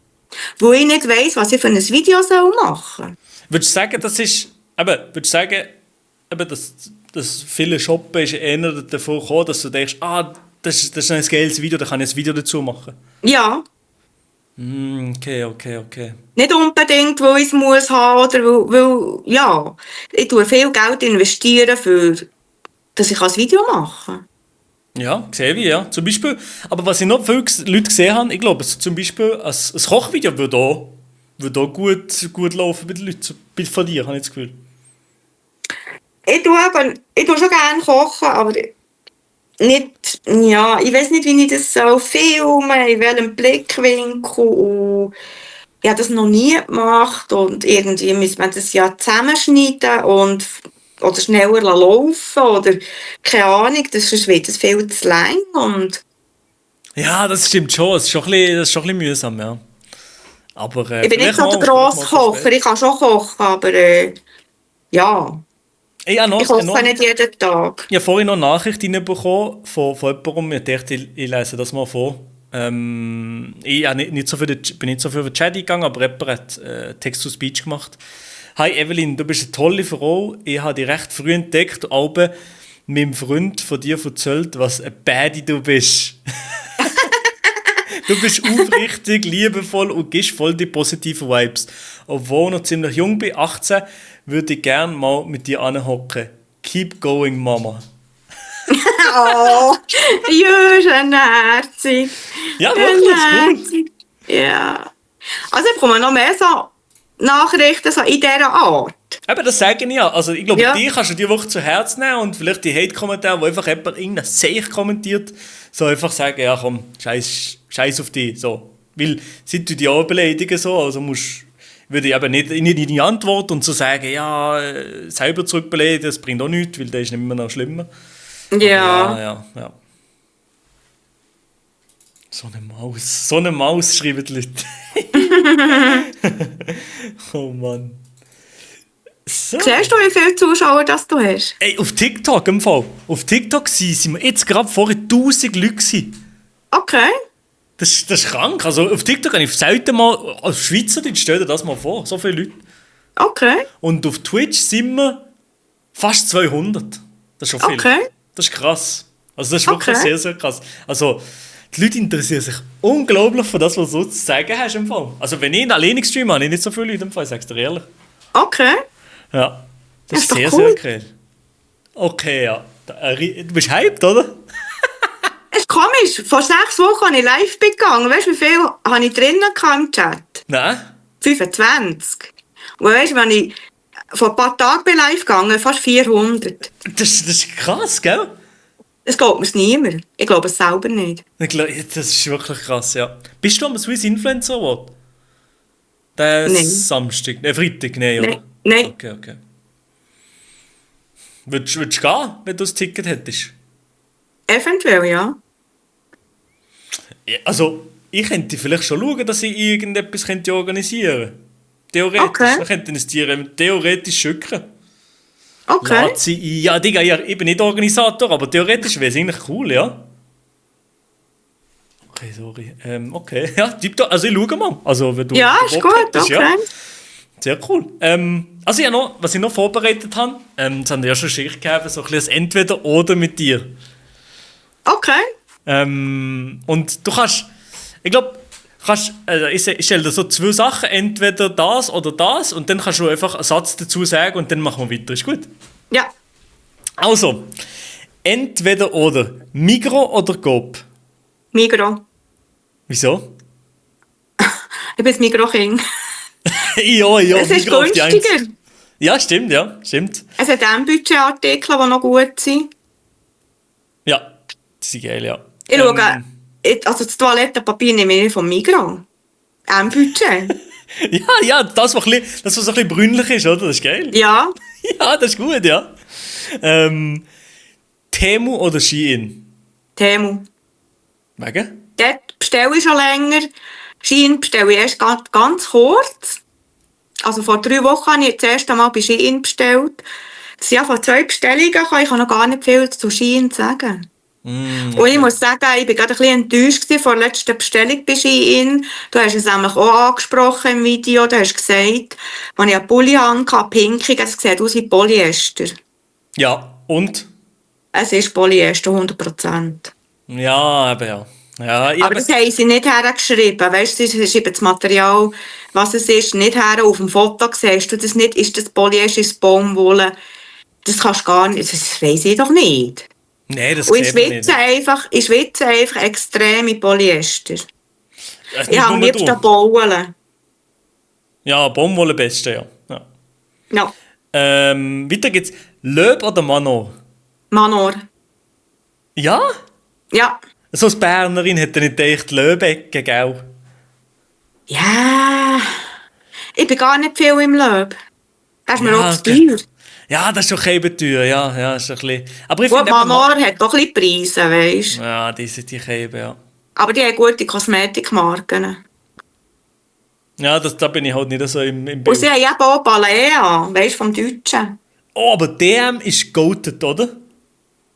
Wo ich nicht weiss, was ich für ein Video machen soll. Würdest du sagen, das ist, dass viele Shoppen ist eher davon gekommen, dass du denkst, das ist ein geiles Video, da kann ich ein Video dazu machen? Ja. Okay. Nicht unbedingt, weil ich es muss haben, oder weil ja, ich tue viel Geld investieren, dass ich ein Video machen kann. Ja, sehe ich, ja. Zum Beispiel, aber was ich noch viele Leute gesehen habe, ich glaube, zum Beispiel ein Kochvideo würde auch gut laufen bei den Leuten, von dir, habe ich das Gefühl. Ich tue schon gerne kochen, aber nicht, ja, ich weiß nicht, wie ich das so filmen, in welchem Blickwinkel. Und ich habe das noch nie gemacht und irgendwie muss man das ja zusammenschneiden oder schneller laufen oder keine Ahnung, sonst wird das viel zu lang. Und Ja, das stimmt schon, das ist schon ein bisschen mühsam, ja. Aber, ich bin nicht so der grosse Kocher, ich kann schon kochen, aber ja, ich koche nicht jeden Tag. Ich habe vorhin noch eine Nachricht reinbekommen von jemandem, ich dachte, ich lese das mal vor. Ich bin nicht so viel über den Chat eingegangen, aber jemand hat Text-to-Speech gemacht. Hi Evelyn, du bist eine tolle Frau. Ich habe dich recht früh entdeckt, aber meinem Freund von dir erzählt, was ein Baddie du bist. Du bist aufrichtig, liebevoll und gibst voll die positiven Vibes. Obwohl ich noch ziemlich jung bin, 18, würde ich gerne mal mit dir anhocken. Keep going, Mama. Oh, ja, schön herzig. Ja, wirklich, cool. Ja. Also ich bekomme noch mehr so Nachrichten so in dieser Art. Eben, das sage ich ja. Also ich glaube, Ja. die kannst du dir wirklich zu Herzen nehmen und vielleicht die Hate-Kommentare, wo einfach jemand irgendein Seich kommentiert, so einfach sagen, ja komm, scheiß auf dich. So. Weil, sind du die auch beleidigen so, also würde ich eben nicht in die Antwort und so sagen, ja, selber zurückbeleidigen, das bringt auch nichts, weil das ist immer noch schlimmer. Ja. Ja. So eine Maus, schreiben die Leute. Oh Mann. So. Siehst du, wie viele Zuschauer das du hast? Ey, auf TikTok im Fall. Auf TikTok sind wir jetzt gerade vorher 1000 Leute gewesen. Okay. Das ist krank. Also auf TikTok habe ich selten mal, als Schweizerdeutsch, stell dir das mal vor, so viele Leute. Okay. Und auf Twitch sind wir fast 200. Das ist schon viel. Okay. Das ist krass. Also das ist wirklich Okay. sehr, sehr krass. Also die Leute interessieren sich unglaublich für das, was du zu sagen hast im Fall. Also wenn ich alleine streame, habe ich nicht so viele Leute im Fall, sagst du dir ehrlich. Okay. Ja. Das ist Das ist sehr, doch cool. sehr geil. Okay, ja. Du bist hyped, oder? Es ist komisch. Vor 6 Wochen habe ich live gegangen. Weißt du, wie viel habe ich drinnen im Chat? Nein. 25. Und weißt du, wenn ich vor ein paar Tagen bin live gegangen, fast 400. Das ist krass, gell? Es glaubt mir niemand. Ich glaube es selber nicht. Das ist wirklich krass, ja. Bist du am Swiss Influencer Award? Der Nein. Samstag, Freitag, nein, oder? Nein. Okay. Würdest du gehen, wenn du das Ticket hättest? Eventuell, ja. Ja, also, ich könnte vielleicht schon schauen, dass ich irgendetwas organisieren könnte. Theoretisch. Okay. Wir könnten es dir theoretisch schicken. Okay. Lade sie ein. Ja, Digga, ich bin nicht Organisator, aber theoretisch wäre es eigentlich cool, ja. Okay, sorry. Okay, ja, also ich schaue mal. Also, wenn du Ja, Bock ist gut. hättest, Okay. ja. Sehr cool. Also was ich noch vorbereitet habe, das haben wir ja schon Schicht gehabt, so ein bisschen das Entweder-Oder mit dir. Okay. Und du kannst, ich glaube, ich stelle dir so 2 Sachen, entweder das oder das, und dann kannst du einfach einen Satz dazu sagen und dann machen wir weiter. Ist gut? Ja. Also, entweder oder, Migros oder Coop? Migros. Wieso? Ich bin das Migros-Kind. ja, Es ist Migros auf die Eins. günstiger. Ja, stimmt. Es hat auch Budgetartikel, die noch gut sind. Ja, die sind geil, ja. Ich schaue, also das Toilettenpapier nehme ich vom Migros. Auch Budget. Ja, das, was so ein bisschen brünlich ist, oder? Das ist geil. Ja. Ja, das ist gut, ja. Temu oder Shein? Temu. Wegen? Dort bestelle ich schon länger. Shein bestelle ich erst ganz kurz. Also vor 3 Wochen habe ich das erste Mal bei Shein bestellt. Das sind ja von 2 Bestellungen, ich kann noch gar nicht viel zu Shein sagen. Okay. Und ich muss sagen, ich war gerade ein bisschen enttäuscht von der letzten Bestellung bei Shein. Du hast es nämlich auch angesprochen im Video. Du hast gesagt, als ich einen Pulli hatte, pinkig, es sieht aus wie Polyester. Ja, und? Es ist Polyester, 100%. Ja, eben ja. Aber das haben sie nicht hergeschrieben. Weißt du, sie schreiben das Material, was es ist, nicht her. Auf dem Foto siehst du das nicht. Ist das Polyester, ist das Baumwolle? Das kannst du gar nicht. Das weiss ich doch nicht. Nein, das Und ich geht nicht. schwitze einfach extrem in Polyester. Das Ich habe am liebsten du. Baumwolle. Ja, Baumwolle beste, ja. Ja, Weiter geht's. Löb oder Manor? Manor. Ja? Ja. So als Bernerin hätte ich nicht gedacht, Löbecke, gell? Ja. Ich bin gar nicht viel im Löb. Das ist mir Ja, auch zu okay. teuer. Ja, das ist schon kein teuer, ja, ist ein bisschen... Aber ich Gut, finde eben Manor hat doch ein bisschen Preise, weisst du. Ja, die Käbe, ja. Aber die haben gute Kosmetikmarken. Ja, da bin ich halt nicht so im Und Bild. sie haben eben auch Balea, weisst du, vom Deutschen. Oh, aber DM ist goated, oder?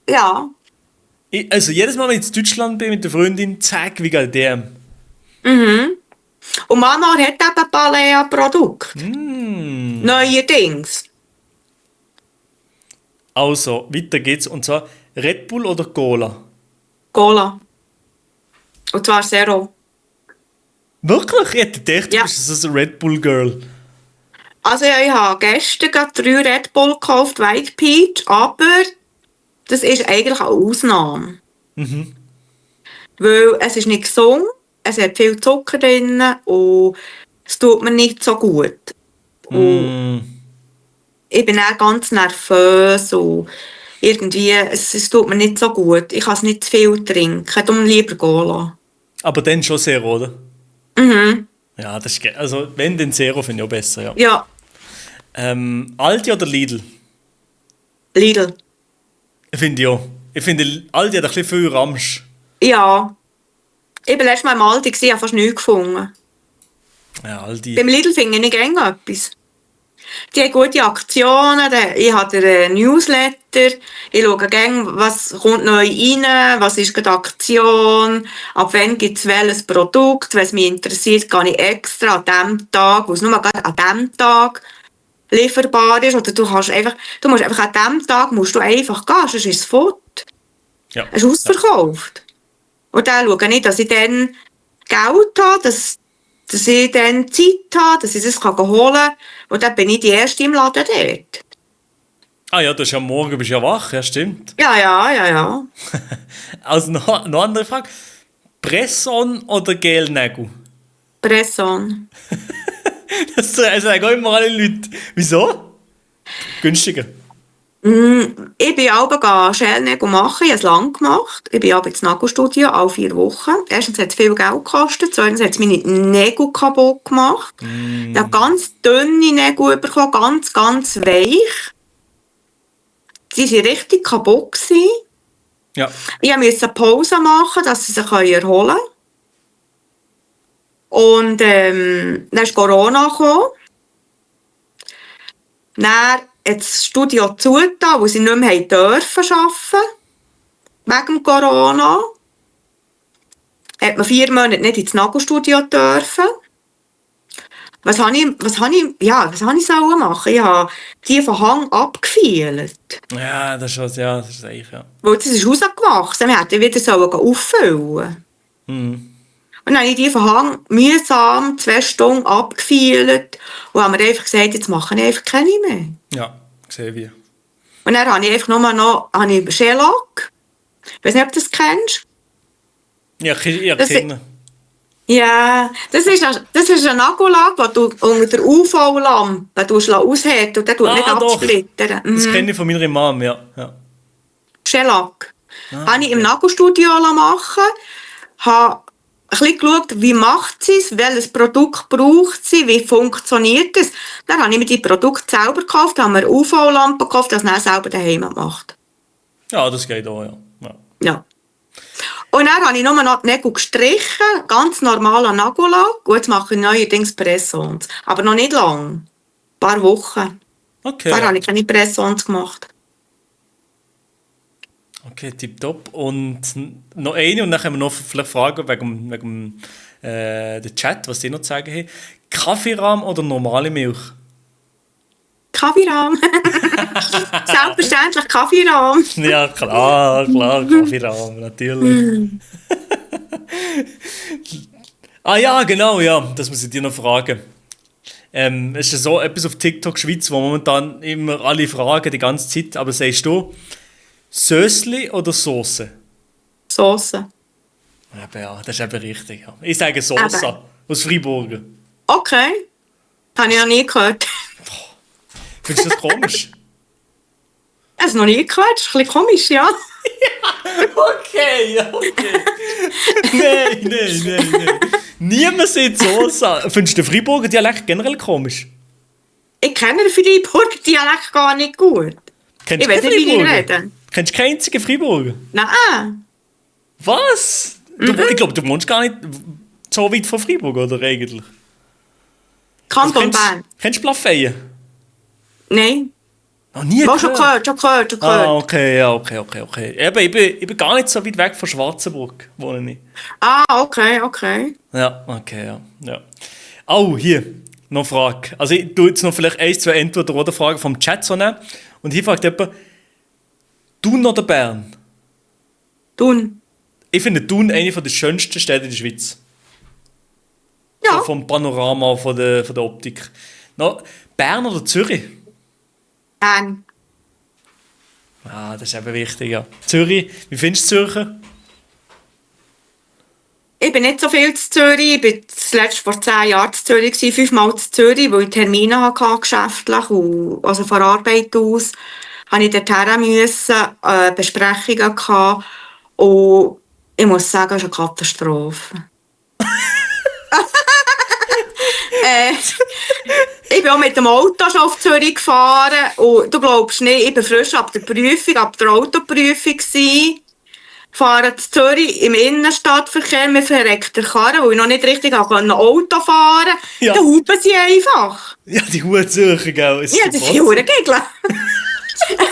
Ja. Also jedes Mal, wenn ich in Deutschland bin mit der Freundin, zack, wie geil DM. Und Manor hat eben Balea-Produkte. Neuerdings. Also, weiter geht's. Und zwar Red Bull oder Cola? Cola. Und zwar Zero. Wirklich? Ich hätte gedacht, Ja. du bist so ein Red Bull Girl. Also ja, ich habe gestern gerade 3 Red Bull gekauft, White Peach, aber das ist eigentlich eine Ausnahme. Weil es ist nicht gesund, es hat viel Zucker drin und es tut mir nicht so gut. Und ich bin auch ganz nervös und irgendwie, es tut mir nicht so gut. Ich kann es nicht zu viel trinken, darum lieber Cola. Aber dann schon Zero, oder? Ja, das ist geil. Also, wenn, dann Zero finde ich auch besser, ja. Ja, Aldi oder Lidl? Lidl. Finde ich auch. Ich finde, Aldi hat ein bisschen viel Ramsch. Ja. Ich war letztes Mal im Aldi, ich habe fast nichts gefunden. Ja, Aldi. Beim Lidl finde ich gerne etwas. Die haben gute Aktionen, ich habe den Newsletter, ich schaue gerne, was kommt neu rein, was ist gerade Aktion, ab wann gibt es welches Produkt, wenn es mich interessiert, gehe ich extra an diesem Tag, wo es nur gerade an diesem Tag lieferbar ist, oder du musst einfach an diesem Tag musst du einfach gehen, sonst ist es fort. Ja. Es ist ausverkauft. Und dann schaue ich, dass ich dann Geld habe, dass ich dann Zeit habe, dass ich es holen kann. Und dann bin ich die Erste im Laden dort. Ah ja, du bist ja morgen bist ja wach, ja stimmt. Ja. Also noch eine andere Frage. Presson oder Gelnägel? Presson. Das sagen auch immer alle Leute. Wieso? Günstiger. Ich bin auch Schälnägel machen, ich habe es lange gemacht. Ich bin aber ins Nagelstudio, alle 4 Wochen. Erstens hat es viel Geld gekostet, zweitens hat es meine Nägel kaputt gemacht. Ich habe ganz dünne Nägel bekommen, ganz, ganz weich. Sie waren richtig kaputt gewesen. Ja. Ich musste Pause machen, dass sie sich erholen können. Und dann ist Corona gekommen. Dann hat das Studio zugetan, weil sie nicht mehr dürfen arbeiten. Wegen Corona. Hat man 4 Monate nicht ins Nagelstudio dürfen. Was habe ich sollen machen? Ich habe die von Hang abgefielt. Ja, das ist was, ja, das ist eigentlich, ja. Weil das ist rausgewachsen. Wir hätten wieder sollen auffüllen. Mhm. Und dann habe ich die von Hang mühsam 2 Stunden abgefielt und haben mir einfach gesagt, jetzt mache ich einfach keine mehr. Ja, sehe wie. Und dann habe ich einfach nur noch Shellac. Ich weiß nicht, ob du das kennst. Ja, ich Das- kenne. Ja, das ist ein Nagellack, den du unter der UV-Lampe ausheben und der tut nicht doch. absplittern. Das kenne ich von meiner Mom, ja. Ja. Shellac. Habe ich im Nagelstudio machen, habe ein bisschen geschaut, wie macht sie es, welches Produkt braucht sie, wie funktioniert es. Dann habe ich mir die Produkte selber gekauft, habe mir eine UV-Lampe gekauft, das dann selber daheim gemacht. Ja, das geht auch, ja. Ja. Ja. Und dann habe ich nur noch die Nägel gestrichen, ganz normaler Nagellack. Gut, jetzt mache ich neuerdings Press-Ons. Aber noch nicht lang. Ein paar Wochen. Okay. Vorher habe ich keine Press-Ons gemacht. Okay, tipptopp. Und noch eine, und dann können wir noch vielleicht fragen wegen der Chat, was die noch zu sagen haben. Kaffeerahm oder normale Milch? Kaffeerahm. Selbstverständlich Kaffeerahm. Ja, klar, Kaffeerahm, natürlich. Ja, genau, ja, das muss ich dir noch fragen. Es ist ja so etwas auf TikTok Schweiz, wo momentan immer alle fragen, die ganze Zeit, aber sagst du, Sösli oder Soße? Soße. Ja, das ist eben richtig. Ja. Ich sage Soße, aus Freiburg. Okay. Habe ich noch nie gehört. Findest du das komisch? Ich habe es noch nie gehört. Das ist ein bisschen komisch, ja. Okay, ja, okay. Nein. Niemand sagt Soße. Findest du den Freiburger Dialekt generell komisch? Ich kenne den Freiburger Dialekt gar nicht gut. Kennst Ich du weiß keinen nicht, wie die Freiburger? reden. Kennst du keinen einzigen Freiburger? Nein. Was? Ich glaube, du wohnst gar nicht so weit von Freiburg, oder eigentlich? Kanton Bern. Kennst du Plafeyen? Nein. Noch nie Oh, schon gehört. Okay. Eben, ich bin gar nicht so weit weg von Schwarzenburg, wohne ich. Okay. Ja, okay, ja. Oh, hier, noch eine Frage. Also ich tue jetzt noch vielleicht 1, 2 Entweder-oder-Fragen vom Chat so nehmen. Und hier fragt jemand, Thun oder Bern? Thun. Ich finde Thun eine der schönsten Städte in der Schweiz. Ja. So vom Panorama, von der Optik. No, Bern oder Zürich? Bern. Ah, das ist eben wichtig, ja. Zürich, wie findest du Zürcher? Ich bin nicht so viel zu Zürich. Ich war zuletzt vor 10 Jahren zu Zürich, 5-mal zu Zürich, weil ich Termine hatte, geschäftlich. Und also von Arbeit aus musste ich dorthin müssen, Besprechungen gehabt. Und ich muss sagen, es ist eine Katastrophe. Ich bin auch mit dem Auto schon auf Zürich gefahren. Und du glaubst nicht, ich war frisch ab der Autoprüfung gsi. Fahren zu Zürich im Innenstadtverkehr mit verreckter Karre, weil ich noch nicht richtig Auto fahren konnte. Ja. Dann hupen sie einfach. Ja, die Huren Zürcher, gell? Ja, das ist Huren Gegel. Ich bin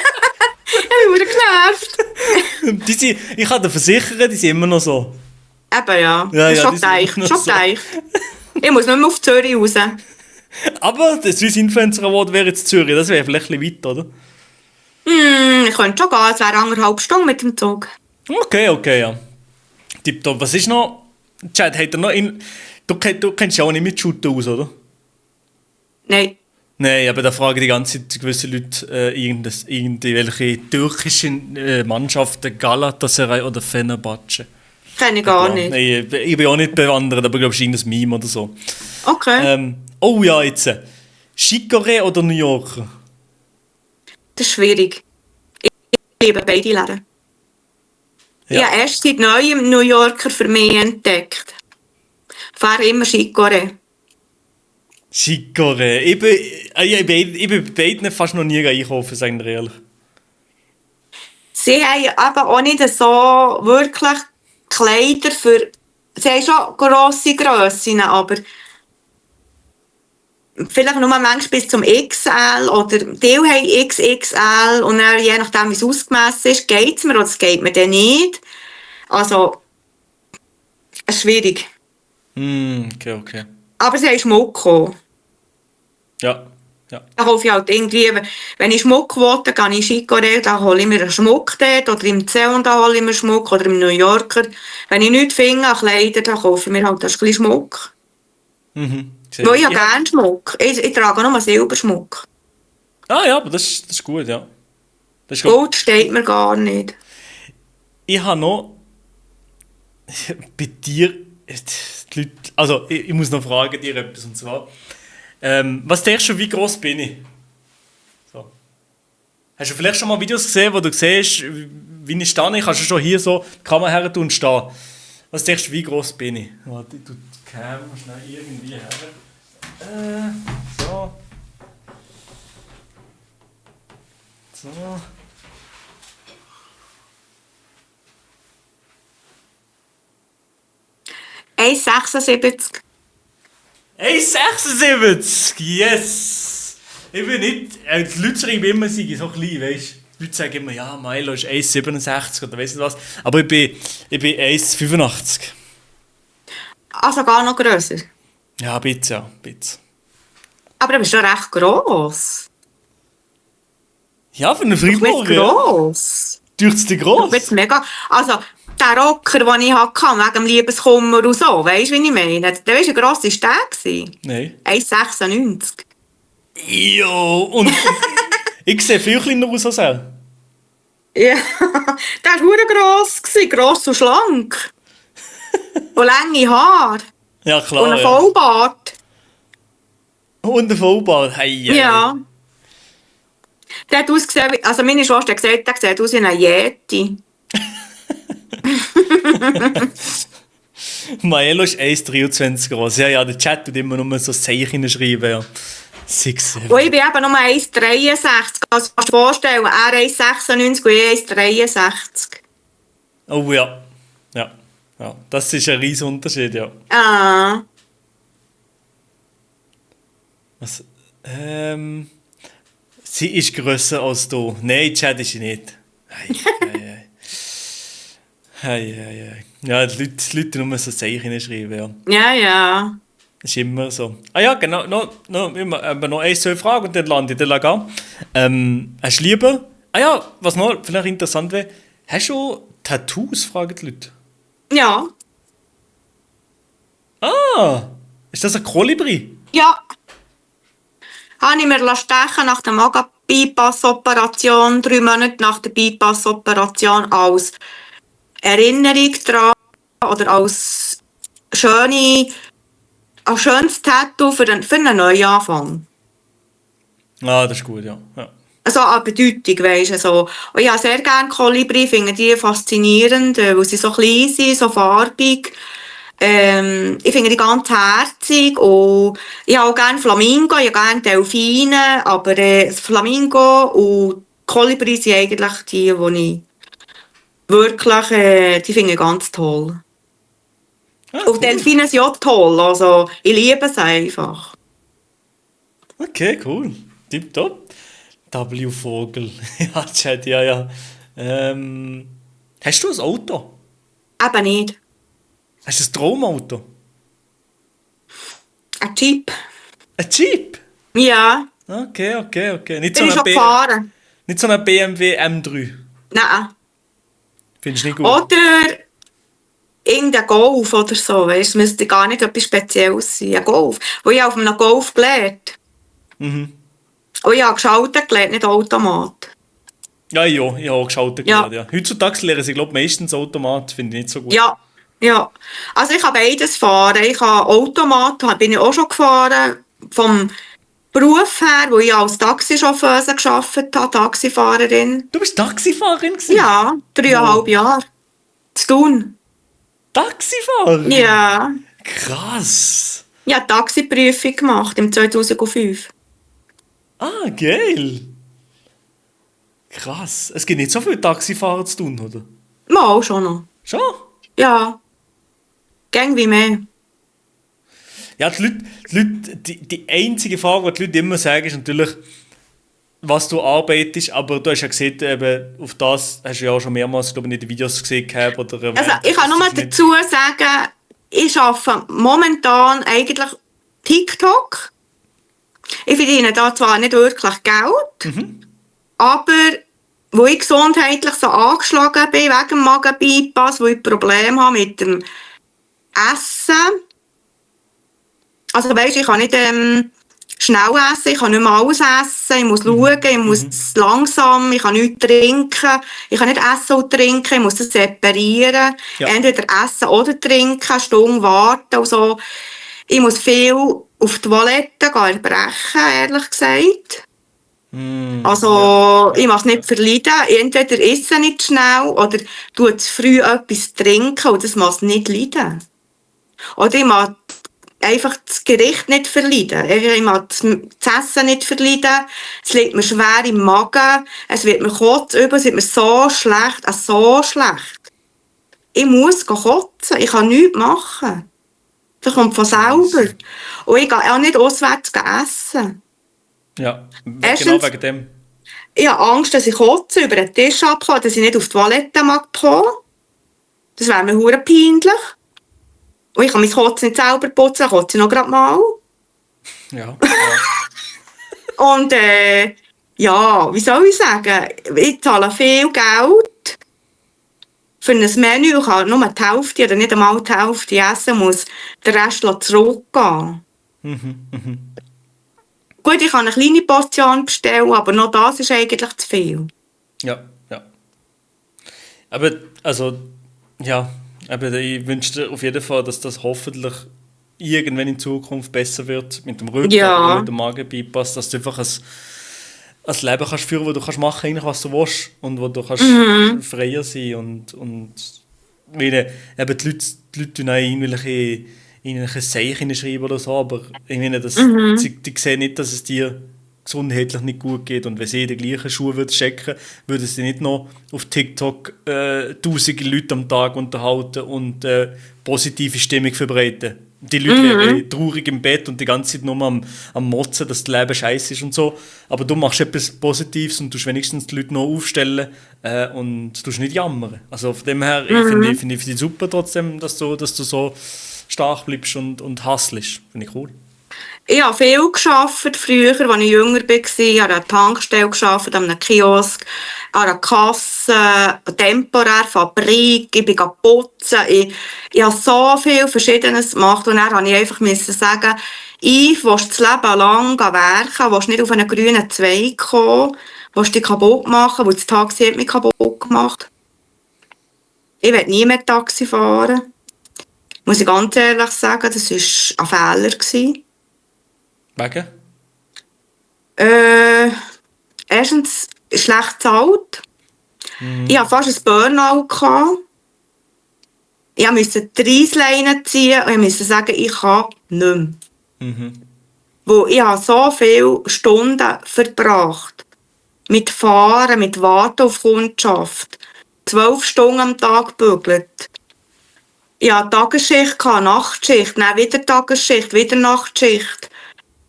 Huren genervt. Ich kann dir versichern, die sind immer noch so. Eben ja, Ja, das ist ja, schon die sind gedacht. noch Schon so. gedacht. Ich muss nicht mehr auf Zürich raus. Aber der Swiss Influencer Award wäre jetzt Zürich, das wäre vielleicht ein bisschen weit, oder? Ich könnte schon gehen, es wäre 1,5 Stunden mit dem Zug. Okay, ja. Tipptopp. Was ist noch? Chad, hat er noch du kennst ja auch nicht mit Shooter aus, oder? Nein, Nein, aber da fragen die ganze Zeit gewisse Leute irgendwelche türkischen Mannschaften, Galatasaray oder Fenerbahce. kenne ich gar nicht. Nein, ich bin auch nicht bewandert, aber ich glaube, es ist irgendein Meme oder so. Okay, Oh ja, jetzt. Chicorée oder New Yorker? das ist schwierig. Ich liebe beide Läden. Ja. Ich habe erst seit neuem New Yorker für mich entdeckt. Ich fahre immer Chicorée. Chicorée. Ich bin bei beiden fast noch nie einkaufen, sagen wir ehrlich. Sie haben aber auch nicht so wirklich Kleider für... Sie haben schon grosse Grössen, aber vielleicht nur manchmal bis zum XL oder die haben XXL und dann, je nachdem, wie es ausgemessen ist, geht es mir oder es geht mir dann nicht. Also, es ist schwierig. Okay. Aber sie haben Schmuck gehabt. Ja. Ja. Da kaufe ich halt irgendwie, wenn ich Schmuck will, dann gehe ich in Chicorée, da hole ich mir einen Schmuck dort, oder im Zeon, da hole ich mir Schmuck, oder im New Yorker. Wenn ich nichts finde an Kleider, dann kaufe ich mir halt ein bisschen Schmuck. Sehr Weil ich gut. habe gerne Schmuck. Ich trage nur Silberschmuck. Ja, aber das ist gut, ja. Das ist gut. Gold steht mir gar nicht. Ich habe noch bei dir, die Leute, also ich muss noch fragen dir etwas, und zwar, was denkst du, wie groß bin ich? So. Hast du vielleicht schon mal Videos gesehen, wo du siehst, wie ich stehe? Kannst du schon hier so die Kamera her tun und stehen? Was denkst du, wie groß bin ich? Warte, ich tue die Kamera schnell irgendwie her. So. So. 1,76. 1,76! Yes! Ich bin nicht. Die Leute schreiben immer, sie sind so klein, weißt du? Die Leute sagen immer, ja, Milo ist 1,67 oder weiss nicht was. Aber ich bin 1,85. Also gar noch grösser. Ja, bitte, ja, bitte. Aber du bist schon recht gross. Ja, für einen Du bist Freiburger. gross. Durch die Du gross. bist mega. Also, der Rocker, den ich hatte, wegen dem Liebeskummer und so, weißt du, wie ich meine? Der weißt, wie gross war der? Nein. 1,96. Jo, und ich sehe viel kleiner aus als er. Ja, der war verdammt gross, gross und schlank. Und lange Haare. Ja, klar. Und ein Ja. Vollbart. Und ein Vollbart. Hey, Ja. Der hat ausgesehen, also meine Schwester hat gesagt, der sieht aus wie ein Yeti. Maelo ist 1,23 groß. Ja, der Chat tut immer nur so Zeichen schreiben. Ja. 6, Und ich bin eben nur 1,63. Also kannst du dir vorstellen, er 1,96 und ich 1,63. Oh ja. Ja. Ja. Das ist ein riesen Unterschied, ja. Ah. Was, sie ist grösser als du. Nein, Chat ist sie nicht. Hey, hey, hey. Hey, hey, hey. Ja, die Leute nur so Zeichen schreiben, ja. Ja, ja. Das ist immer so. Ah ja, genau. Noch 1, 2 Fragen und dann lande ich den Lager. Hast du lieber... Ah ja, was noch vielleicht interessant wäre. Hast du Tattoos, fragen die Leute. Ja. Ah, ist das ein Kolibri? Ja. Habe ich mir stechen nach der Magen-Bypass-Operation, 3 Monate nach der Bypass-Operation, als Erinnerung daran oder als schönes Tattoo für einen Neuanfang. Ah, das ist gut, ja. Ja. Also eine Bedeutung, weisst du. So. Und ich habe sehr gerne Kolibri, finde die faszinierend, weil sie so klein sind, so farbig. Ich finde die ganz herzig und ich habe auch gerne Flamingo, ich habe gerne Delfine, aber das Flamingo und Kolibri sind eigentlich die ich wirklich, die finde ich ganz toll. Ah, Und Delfine sind auch toll, also ich liebe es einfach. Okay, cool. Tipptopp. W-Vogel. Ja, Chat, ja, ja. Hast du ein Auto? Eben nicht. Hast du ein Traumauto? Ein Jeep. Ein Jeep? Ja, Okay. Nicht bin ich schon gefahren. Nicht so ein BMW M3. Nein. Findest du nicht gut? Oder irgendein Golf oder so, weißt du, es müsste gar nicht etwas Spezielles sein. Ein Golf. Und ich habe auf einem Golf gelernt. Mhm. Und ich habe geschaltet gelernt, nicht Automat. Ja, ich habe auch geschaltet Ja. gelernt, ja. Heutzutage lernen sie, glaube ich, meistens Automat. Finde ich nicht so gut. Ja, ja. Also ich kann beides fahren. Ich kann Automat, bin ich auch schon gefahren. Vom Beruf her, wo ich als Taxichauffeuse gearbeitet habe, Taxifahrerin. Du bist Taxifahrerin gewesen? Ja, 3,5 Jahre. Zu tun. Taxifahrer? Ja. Krass. Ich habe Taxiprüfung gemacht im 2005. Ah, geil. Krass. Es gibt nicht so viele Taxifahrer zu tun, oder? Mal schon noch. Schon? Ja. Gäng wie mehr. Ja, die einzige Frage, die Leute immer sagen, ist natürlich, was du arbeitest, aber du hast ja gesehen, eben, auf das hast du ja auch schon mehrmals, glaube ich, in den Videos gesehen gehabt, oder erwähnt, Also ich kann nur dass es nicht- dazu sagen, ich arbeite momentan eigentlich TikTok Ich verdiene da zwar nicht wirklich Geld, aber wo ich gesundheitlich so angeschlagen bin, wegen dem Magen-Bypass, wo ich Probleme habe mit dem Essen. Also weisst, ich kann nicht schnell essen, ich kann nicht mehr alles essen, ich muss schauen, ich muss langsam, ich kann nichts trinken, ich kann nicht essen und trinken, ich muss das separieren. Ja. Entweder essen oder trinken, eine Stunde warten und so. Ich muss viel auf die Toilette gehen erbrechen, ehrlich gesagt. Also, ich mache es nicht verleiden. Entweder esse ich nicht schnell oder tue zu früh etwas trinken und das muss nicht leiden. Oder ich mag einfach das Gericht nicht verleiden. Ich mag das Essen nicht verleiden. Es liegt mir schwer im Magen. Es wird mir kotzübel. Es wird mir so schlecht. So schlecht. Ich muss kotzen. Ich kann nichts machen. Das kommt von selber. Und ich gehe auch nicht auswärts essen. Ja, Erstens, genau wegen dem. ich habe Angst, dass ich kotze, über den Tisch abkomme, dass ich nicht auf die Toilette mag kommen. Das wäre mir hure peinlich. Und ich kann mein Kotzen nicht selber putzen, dann kotze ich noch gerade mal. Ja. Und ja, wie soll ich sagen? Ich zahle viel Geld für ein Menü. Ich kann nur die Hälfte oder nicht einmal die Hälfte essen, muss den Rest zurückgehen. Gut, ich kann eine kleine Portion bestellen, aber noch das ist eigentlich zu viel. Ja. Aber, also, ja, aber ich wünsche dir auf jeden Fall, dass das hoffentlich irgendwann in Zukunft besser wird mit dem Rücken und mit dem Magen-Bypass, dass du einfach ein Leben kannst führen, wo du kannst machen eigentlich, was du willst und wo du kannst freier sein und weil, eben die Leute tun auch irgendwelche Zeichen schreiben oder so, aber ich meine, die sehen nicht, dass es dir gesundheitlich nicht gut geht und wenn sie in den gleichen Schuh würden stecken, würden sie nicht noch auf TikTok tausende Leute am Tag unterhalten und positive Stimmung verbreiten. Die Leute wären traurig im Bett und die ganze Zeit nur am Motzen, dass das Leben scheiße ist und so. Aber du machst etwas Positives und tust wenigstens die Leute noch aufstellen und tust nicht jammern. Also von dem her, ich finde es super trotzdem, dass du so stark bleibst und hustlest. Finde ich cool. Ich habe viel gearbeitet früher, als ich jünger war. Ich habe an einer Tankstelle gearbeitet, an einem Kiosk, an einer Kasse, temporär, Fabrik. Ich bin putzen. Ich habe so viel Verschiedenes gemacht. Und dann musste ich einfach sagen, Yves, willst du das Leben lang werken? Willst du nicht auf einen grünen Zweig kommen? Willst du dich kaputt machen? Weil das Taxi hat mich kaputt gemacht. Ich will nie mehr Taxi fahren. Muss ich ganz ehrlich sagen, das war ein Fehler. Wegen? Erstens schlecht bezahlt. Ich hatte fast ein Burnout. Ich musste die Reissleine ziehen und ich musste sagen, ich kann nicht mehr. Wo ich habe so viele Stunden verbracht. Mit Fahren, mit Warten auf Kundschaft. 12 Stunden am Tag gebügelt. Ich hatte Tagesschicht, Nachtschicht, dann wieder Tagesschicht, wieder Nachtschicht.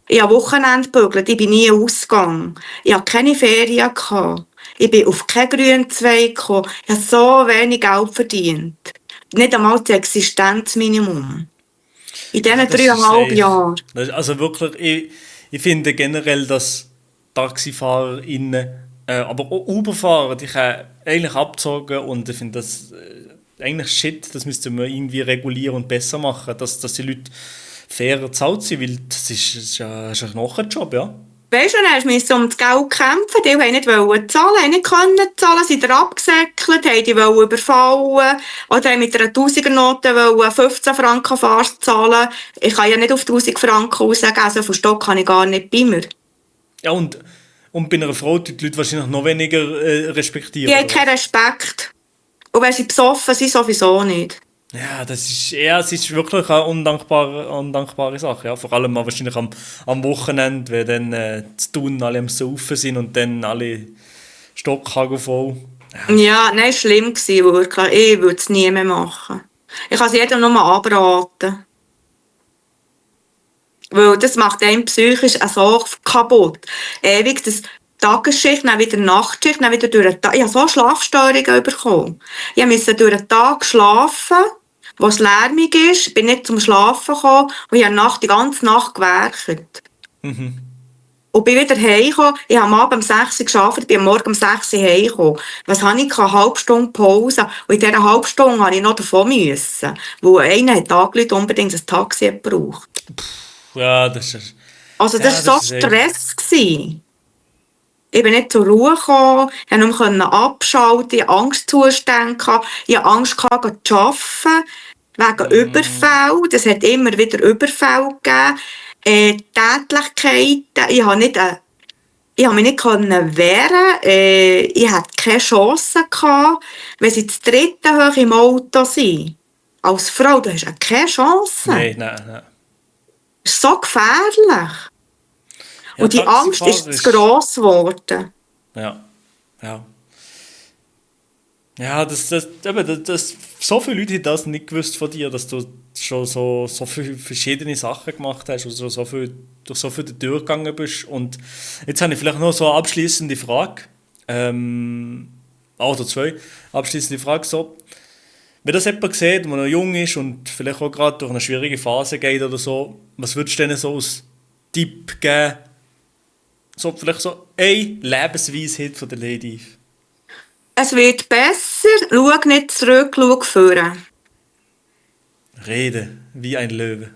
Ich habe Wochenende gebügelt, ich bin nie ausgegangen. Ich hatte keine Ferien. Ich bin auf keinen grünen Zweig gekommen. Ich habe so wenig Geld verdient. Nicht einmal das Existenzminimum. In diesen 3,5 Jahren. Also wirklich, ich finde generell, dass TaxifahrerInnen, aber auch Uberfahrer, die können eigentlich abzogen und ich finde das eigentlich shit, das müsste man irgendwie regulieren und besser machen, dass die Leute fairer bezahlt sind, weil das ist ja ein Knochenjob, ja. Weißt du, dann musst du um das Geld kämpfen. Die wollten nicht zahlen, haben nicht können zahlen, sind abgesäckelt, haben die überfallen oder haben mit einer 1000er-Note 15 Franken Fahrt zahlen. Ich kann ja nicht auf 1000 Franken aussagen, also von Stock kann ich gar nicht bei mir. Ja, und bei einer Frau die Leute wahrscheinlich noch weniger respektieren. Die haben keinen Respekt. Und wenn sie besoffen sind, sowieso nicht. Ja, es ist wirklich eine undankbare Sache. Ja. Vor allem wahrscheinlich am Wochenende, wenn dann zu tun alle am Saufen sind und dann alle Stockhagen voll. Ja, nein, es war schlimm, wirklich. Ich würde es nie mehr machen. Ich kann es jedem nur abraten. Weil das macht einen psychisch so kaputt. Ewig das Tagesschicht, dann wieder Nachtschicht, dann wieder durch den Tag. Ich habe so Schlafstörungen bekommen. Ich musste durch den Tag schlafen, wo es lärmig ist. Ich bin nicht zum Schlafen gekommen und ich habe die ganze Nacht gewerkt. und bin wieder heimgekommen. Ich habe am Abend um 6 Uhr gearbeitet, bin am Morgen um 6 Uhr heimgekommen. Was habe ich? Eine halbe Stunde Pause. Und in dieser halben Stunde musste ich noch davon müssen. Weil einer hat angerufen, unbedingt ein Taxi gebraucht. Ja, das ist... Also, Ja, das war das so ist echt- Stress gewesen. Ich bin nicht zur Ruhe gekommen, ich konnte nicht mehr abschalten, ich hatte Angstzustände, ich hatte Angst, zu arbeiten, wegen Überfällen. Es hat immer wieder Überfälle gegeben. Tätlichkeiten. Ich habe mich nicht wehren. Ich hatte keine Chance gehabt, wenn sie zu dritten hoch im Auto sind. Als Frau, du hast ja keine Chance. Nein. Das ist so gefährlich. Ja, Und die Angst Taxifahrer ist zu gross geworden. Ja. Ja, so viele Leute haben das nicht gewusst von dir, dass du schon so viele verschiedene Sachen gemacht hast und durch so viel durchgegangen bist. Und jetzt habe ich vielleicht noch so eine abschließende Frage. Oder zwei. Abschließende Frage so. Wenn das jemand sieht, der noch jung ist und vielleicht auch gerade durch eine schwierige Phase geht oder so, was würdest du denen so als Tipp geben? So, vielleicht so eine Lebensweisheit von der Lady Eve. Es wird besser. Schau nicht zurück, schau vorne. Rede wie ein Löwe.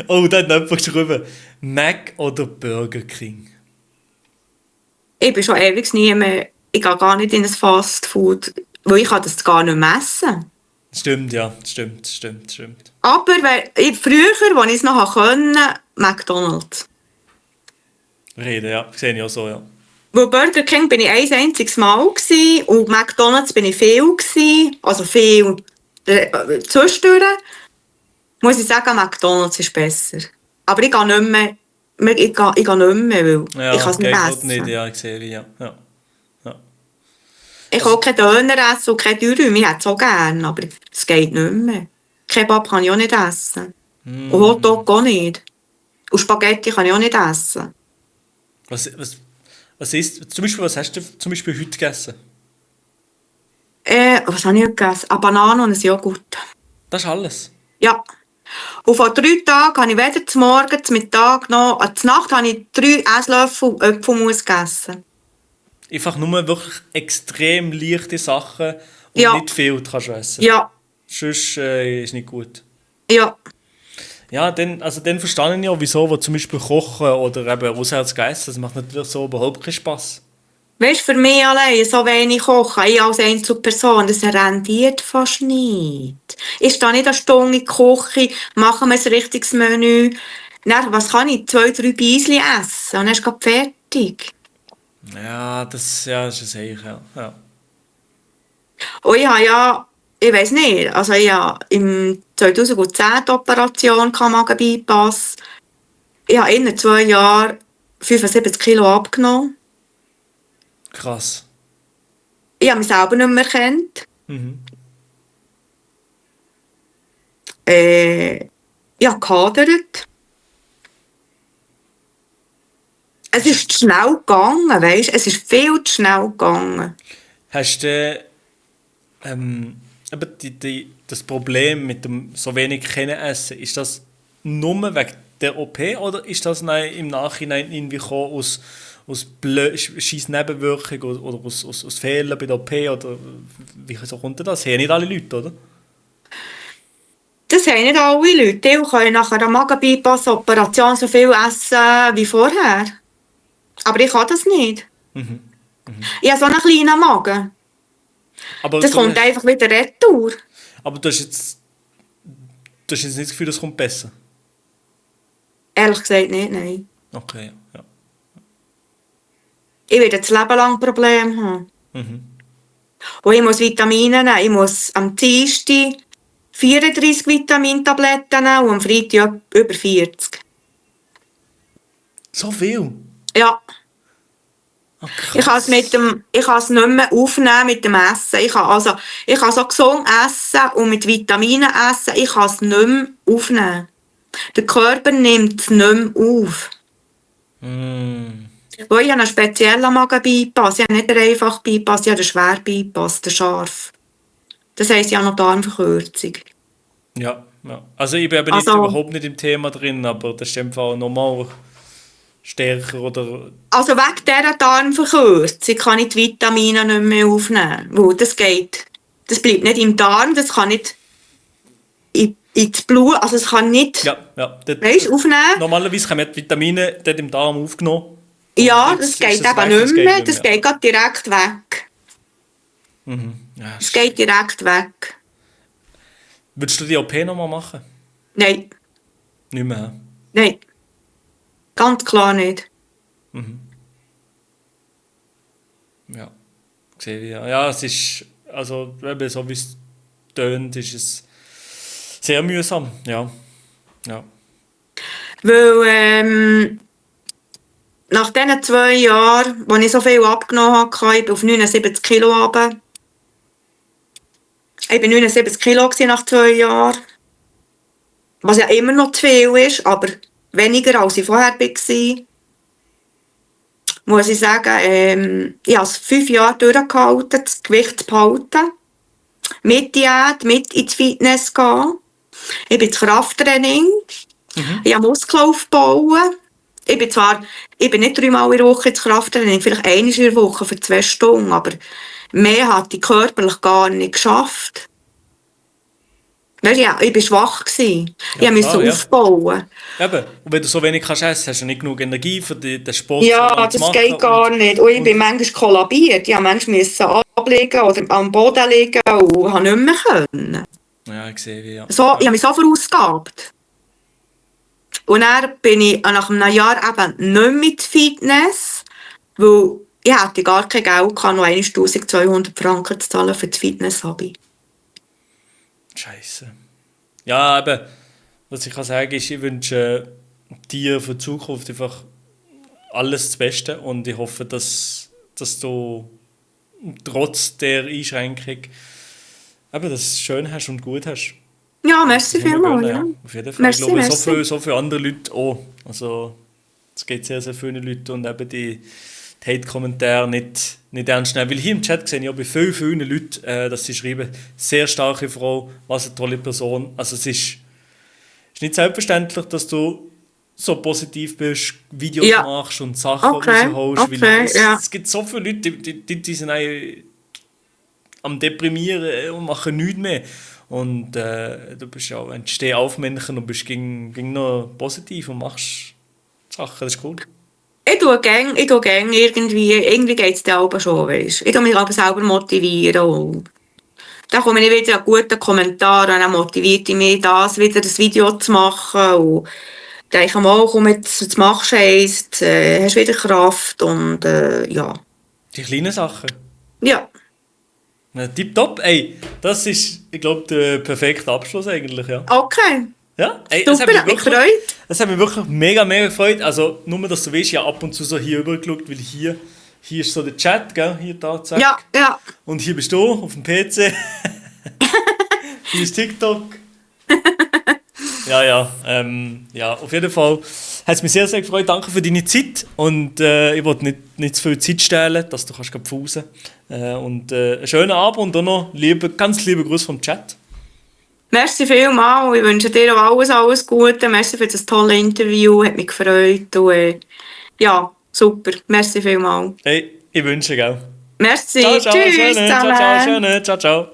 Oh, da hat noch jemand geschrieben. Mac oder Burger King? Ich bin schon ewig nie mehr. Ich gehe gar nicht in ein Fast Food, weil ich kann das gar nicht messen. Stimmt, ja. Stimmt. Aber früher, als ich es noch konnte, McDonald's. Rede, ja. Sehe ich auch so, ja. Weil Burger King bin ich ein einziges Mal gewesen, und McDonald's bin ich viel gewesen. Also viel. Zwischendurch muss ich sagen, McDonald's ist besser. Aber ich gehe nicht mehr. Ich gehe nicht mehr, weil Ja, ich kann es nicht geht halt essen. nicht, ja, ich sehe wie, ja. Ich kann auch keinen Döner essen und keine Dürüm. Ich hätte es auch gerne, aber es geht nicht mehr. Kebab kann ich auch nicht essen. Und Hotdog auch nicht. Und Spaghetti kann ich auch nicht essen. Was ist, zum Beispiel, was hast du zum Beispiel heute gegessen? Was habe ich heute gegessen? Eine Banane und ein Joghurt. Das ist alles. Ja. Und vor 3 Tagen habe ich weder zum Morgen, zum Mittag noch, zur Nacht habe ich 3 Esslöffel Apfelmus gegessen. Einfach nur wirklich extrem leichte Sachen und Ja. nicht viel kannst du essen. Ja. Sonst ist nicht gut. Ja. Ja, dann verstehe ich auch, wieso, wo zum Beispiel Kochen oder eben auswärts essen, das macht natürlich so überhaupt keinen Spass. Weißt du, für mich allein so wenig kochen, ich als Einzelperson, das rendiert fast nicht. Ich stehe nicht eine Stunde in die Küche, mache mir ein richtiges Menü. Dann, was kann ich? 2, 3 Beisli essen und dann ist es gerade fertig. Ja, das ist ein Seich, ja. Und ich habe ja, ich weiss nicht, also ich habe im 2010 die Operation Magen-Bypass. Ich habe in 2 Jahren 75 Kilo abgenommen. Krass. Ich habe mich selber nicht mehr erkannt. Ich habe gehadert. Es ist zu schnell gegangen, weisst du? Es ist viel zu schnell gegangen. Hast du eben das Problem mit dem so wenig Essen, ist das nur wegen der OP oder ist das im Nachhinein irgendwie gekommen aus scheiß Nebenwirkungen oder aus Fehlern bei der OP? Oder wie so kommt das? Haben nicht alle Leute, oder? Das haben nicht alle Leute. Die können nach einer Magen-Bypass-Operation so viel essen wie vorher. Aber ich kann das nicht. Ich habe so einen kleinen Magen. Aber Das kommt einfach wieder retour. Aber du hast jetzt nicht das Gefühl, das kommt besser? Ehrlich gesagt nicht, nein. Okay, ja. Ich werde das Leben lang Probleme haben. Und ich muss Vitamine nehmen. Ich muss am Dienstag 34 Vitamintabletten nehmen und am Freitag über 40. So viel? Ja. Oh, Ich kann es nicht mehr aufnehmen mit dem Essen. Ich kann so gesund essen und mit Vitaminen essen. Ich kann es nicht mehr aufnehmen. Der Körper nimmt es nicht mehr auf. Weil ich habe einen speziellen Magen-Bypass. Ich habe nicht den einfachen Bypass, ich habe den schweren Bypass, den scharf. Das heisst, ich habe noch Darmverkürzung. Ja, Ja. Also ich bin eben nicht, Also- überhaupt nicht im Thema drin, aber das ist einfach nochmal stärker oder... Also wegen dieser Darmverkürzung kann ich die Vitamine nicht mehr aufnehmen. Weil das geht. Das bleibt nicht im Darm, das kann nicht ins Blut, also es kann nicht, Ja. weißt, aufnehmen. Normalerweise haben wir die Vitamine dort im Darm aufgenommen. Ja, Und das jetzt geht ist es eben weg, nicht mehr. nicht Das mehr. geht gerade direkt weg. Ja, Es geht direkt weg. würdest du die OP nochmal machen? Nein, Nicht mehr. nein. Ganz klar nicht. Ja, sehe ich. Ja, es ist, also eben so wie es tönt, ist es sehr mühsam. Ja. Weil nach diesen 2 Jahren, wo ich so viel abgenommen habe, ich bin auf 79 Kilo runter. Ich war 79 Kilo nach 2 Jahren. Was ja immer noch zu viel ist, aber weniger als ich vorher war. Muss ich sagen, ich habe es 5 Jahre durchgehalten, das Gewicht zu behalten. Mit Diät, mit ins Fitness gehen. Ich bin ins Krafttraining. Ich habe Muskeln aufbauen. Ich bin nicht 3-mal in der Woche ins Krafttraining, vielleicht einmal in der Woche für 2 Stunden, aber mehr hatte ich körperlich gar nicht geschafft. Weißt du, ja, ich war schwach. Ich musste klar, ja. aufbauen. Eben, und wenn du so wenig kannst essen, hast du nicht genug Energie für den Sport Ja, so lange zu das machen. geht gar nicht. Und ich bin manchmal kollabiert. Ich musste manchmal ablegen oder am Boden liegen und habe nicht mehr können. Ja, ich sehe wie, ja. Ich habe mich so verausgabt. Und dann bin ich nach einem Jahr eben nicht mehr mit Fitness, weil ich hatte gar kein Geld gehabt, noch 1200 Franken zu zahlen für das Fitness-Hobby. Scheiße. Ja, eben, was ich kann sagen ist, ich wünsche dir für die Zukunft einfach alles das Beste und ich hoffe, dass du trotz der Einschränkung eben das schön hast und gut hast. Ja, merci Das immer vielmals. gönnen, Ja. ja. Auf jeden Fall. Merci, Ich glaube, merci. so viele andere Leute auch. Also, es geht sehr, sehr vielen Leuten und eben die Hate-Kommentare nicht ernst nehmen. Weil hier im Chat sehe ich auch bei vielen Leuten, dass sie schreiben, sehr starke Frau, was eine tolle Person. Also es ist nicht selbstverständlich, dass du so positiv bist, Videos Ja. machst und Sachen Okay, rausholst. okay, Weil ja. es gibt so viele Leute, die sind eigentlich am Deprimieren und machen nichts mehr. Und du bist ja, wenn du steh auf Männchen und bist ging noch positiv und machst Sachen, das ist cool. Ich tue gern irgendwie geht es dir aber schon, weißt. Ich tue mich aber selber motivieren. Und dann komme ich wieder einen guten Kommentar und dann motiviert mich das wieder, das Video zu machen. Und denke mal, komm jetzt machst du eins, hast wieder Kraft und ja. Die kleinen Sachen. Ja, Ja, tipptopp. Ey, das ist, ich glaube, der perfekte Abschluss eigentlich, ja. okay. Ja, ey, Super, hat mich gefreut. Es hat mich wirklich mega gefreut. Also, nur, dass du weißt, ich habe ab und zu so hier rübergeschaut, weil hier ist so der Chat, gell? Hier, da, zack. Ja. Und hier bist du auf dem PC. Hier ist TikTok. Ja, auf jeden Fall hat es mich sehr, sehr gefreut. Danke für deine Zeit. Und ich wollte nicht zu viel Zeit stehlen, dass du kannst pfusen. Und einen schönen Abend und auch noch ganz liebe Grüße vom Chat. Merci vielmals. Ich wünsche dir auch alles Gute. Merci für das tolle Interview. Hat mich gefreut. Und, ja, super. Merci vielmals. Hey, ich wünsche dir. Merci. Ciao, ciao, Tschüss schöne, zusammen. ciao, ciao, schöne, ciao, ciao.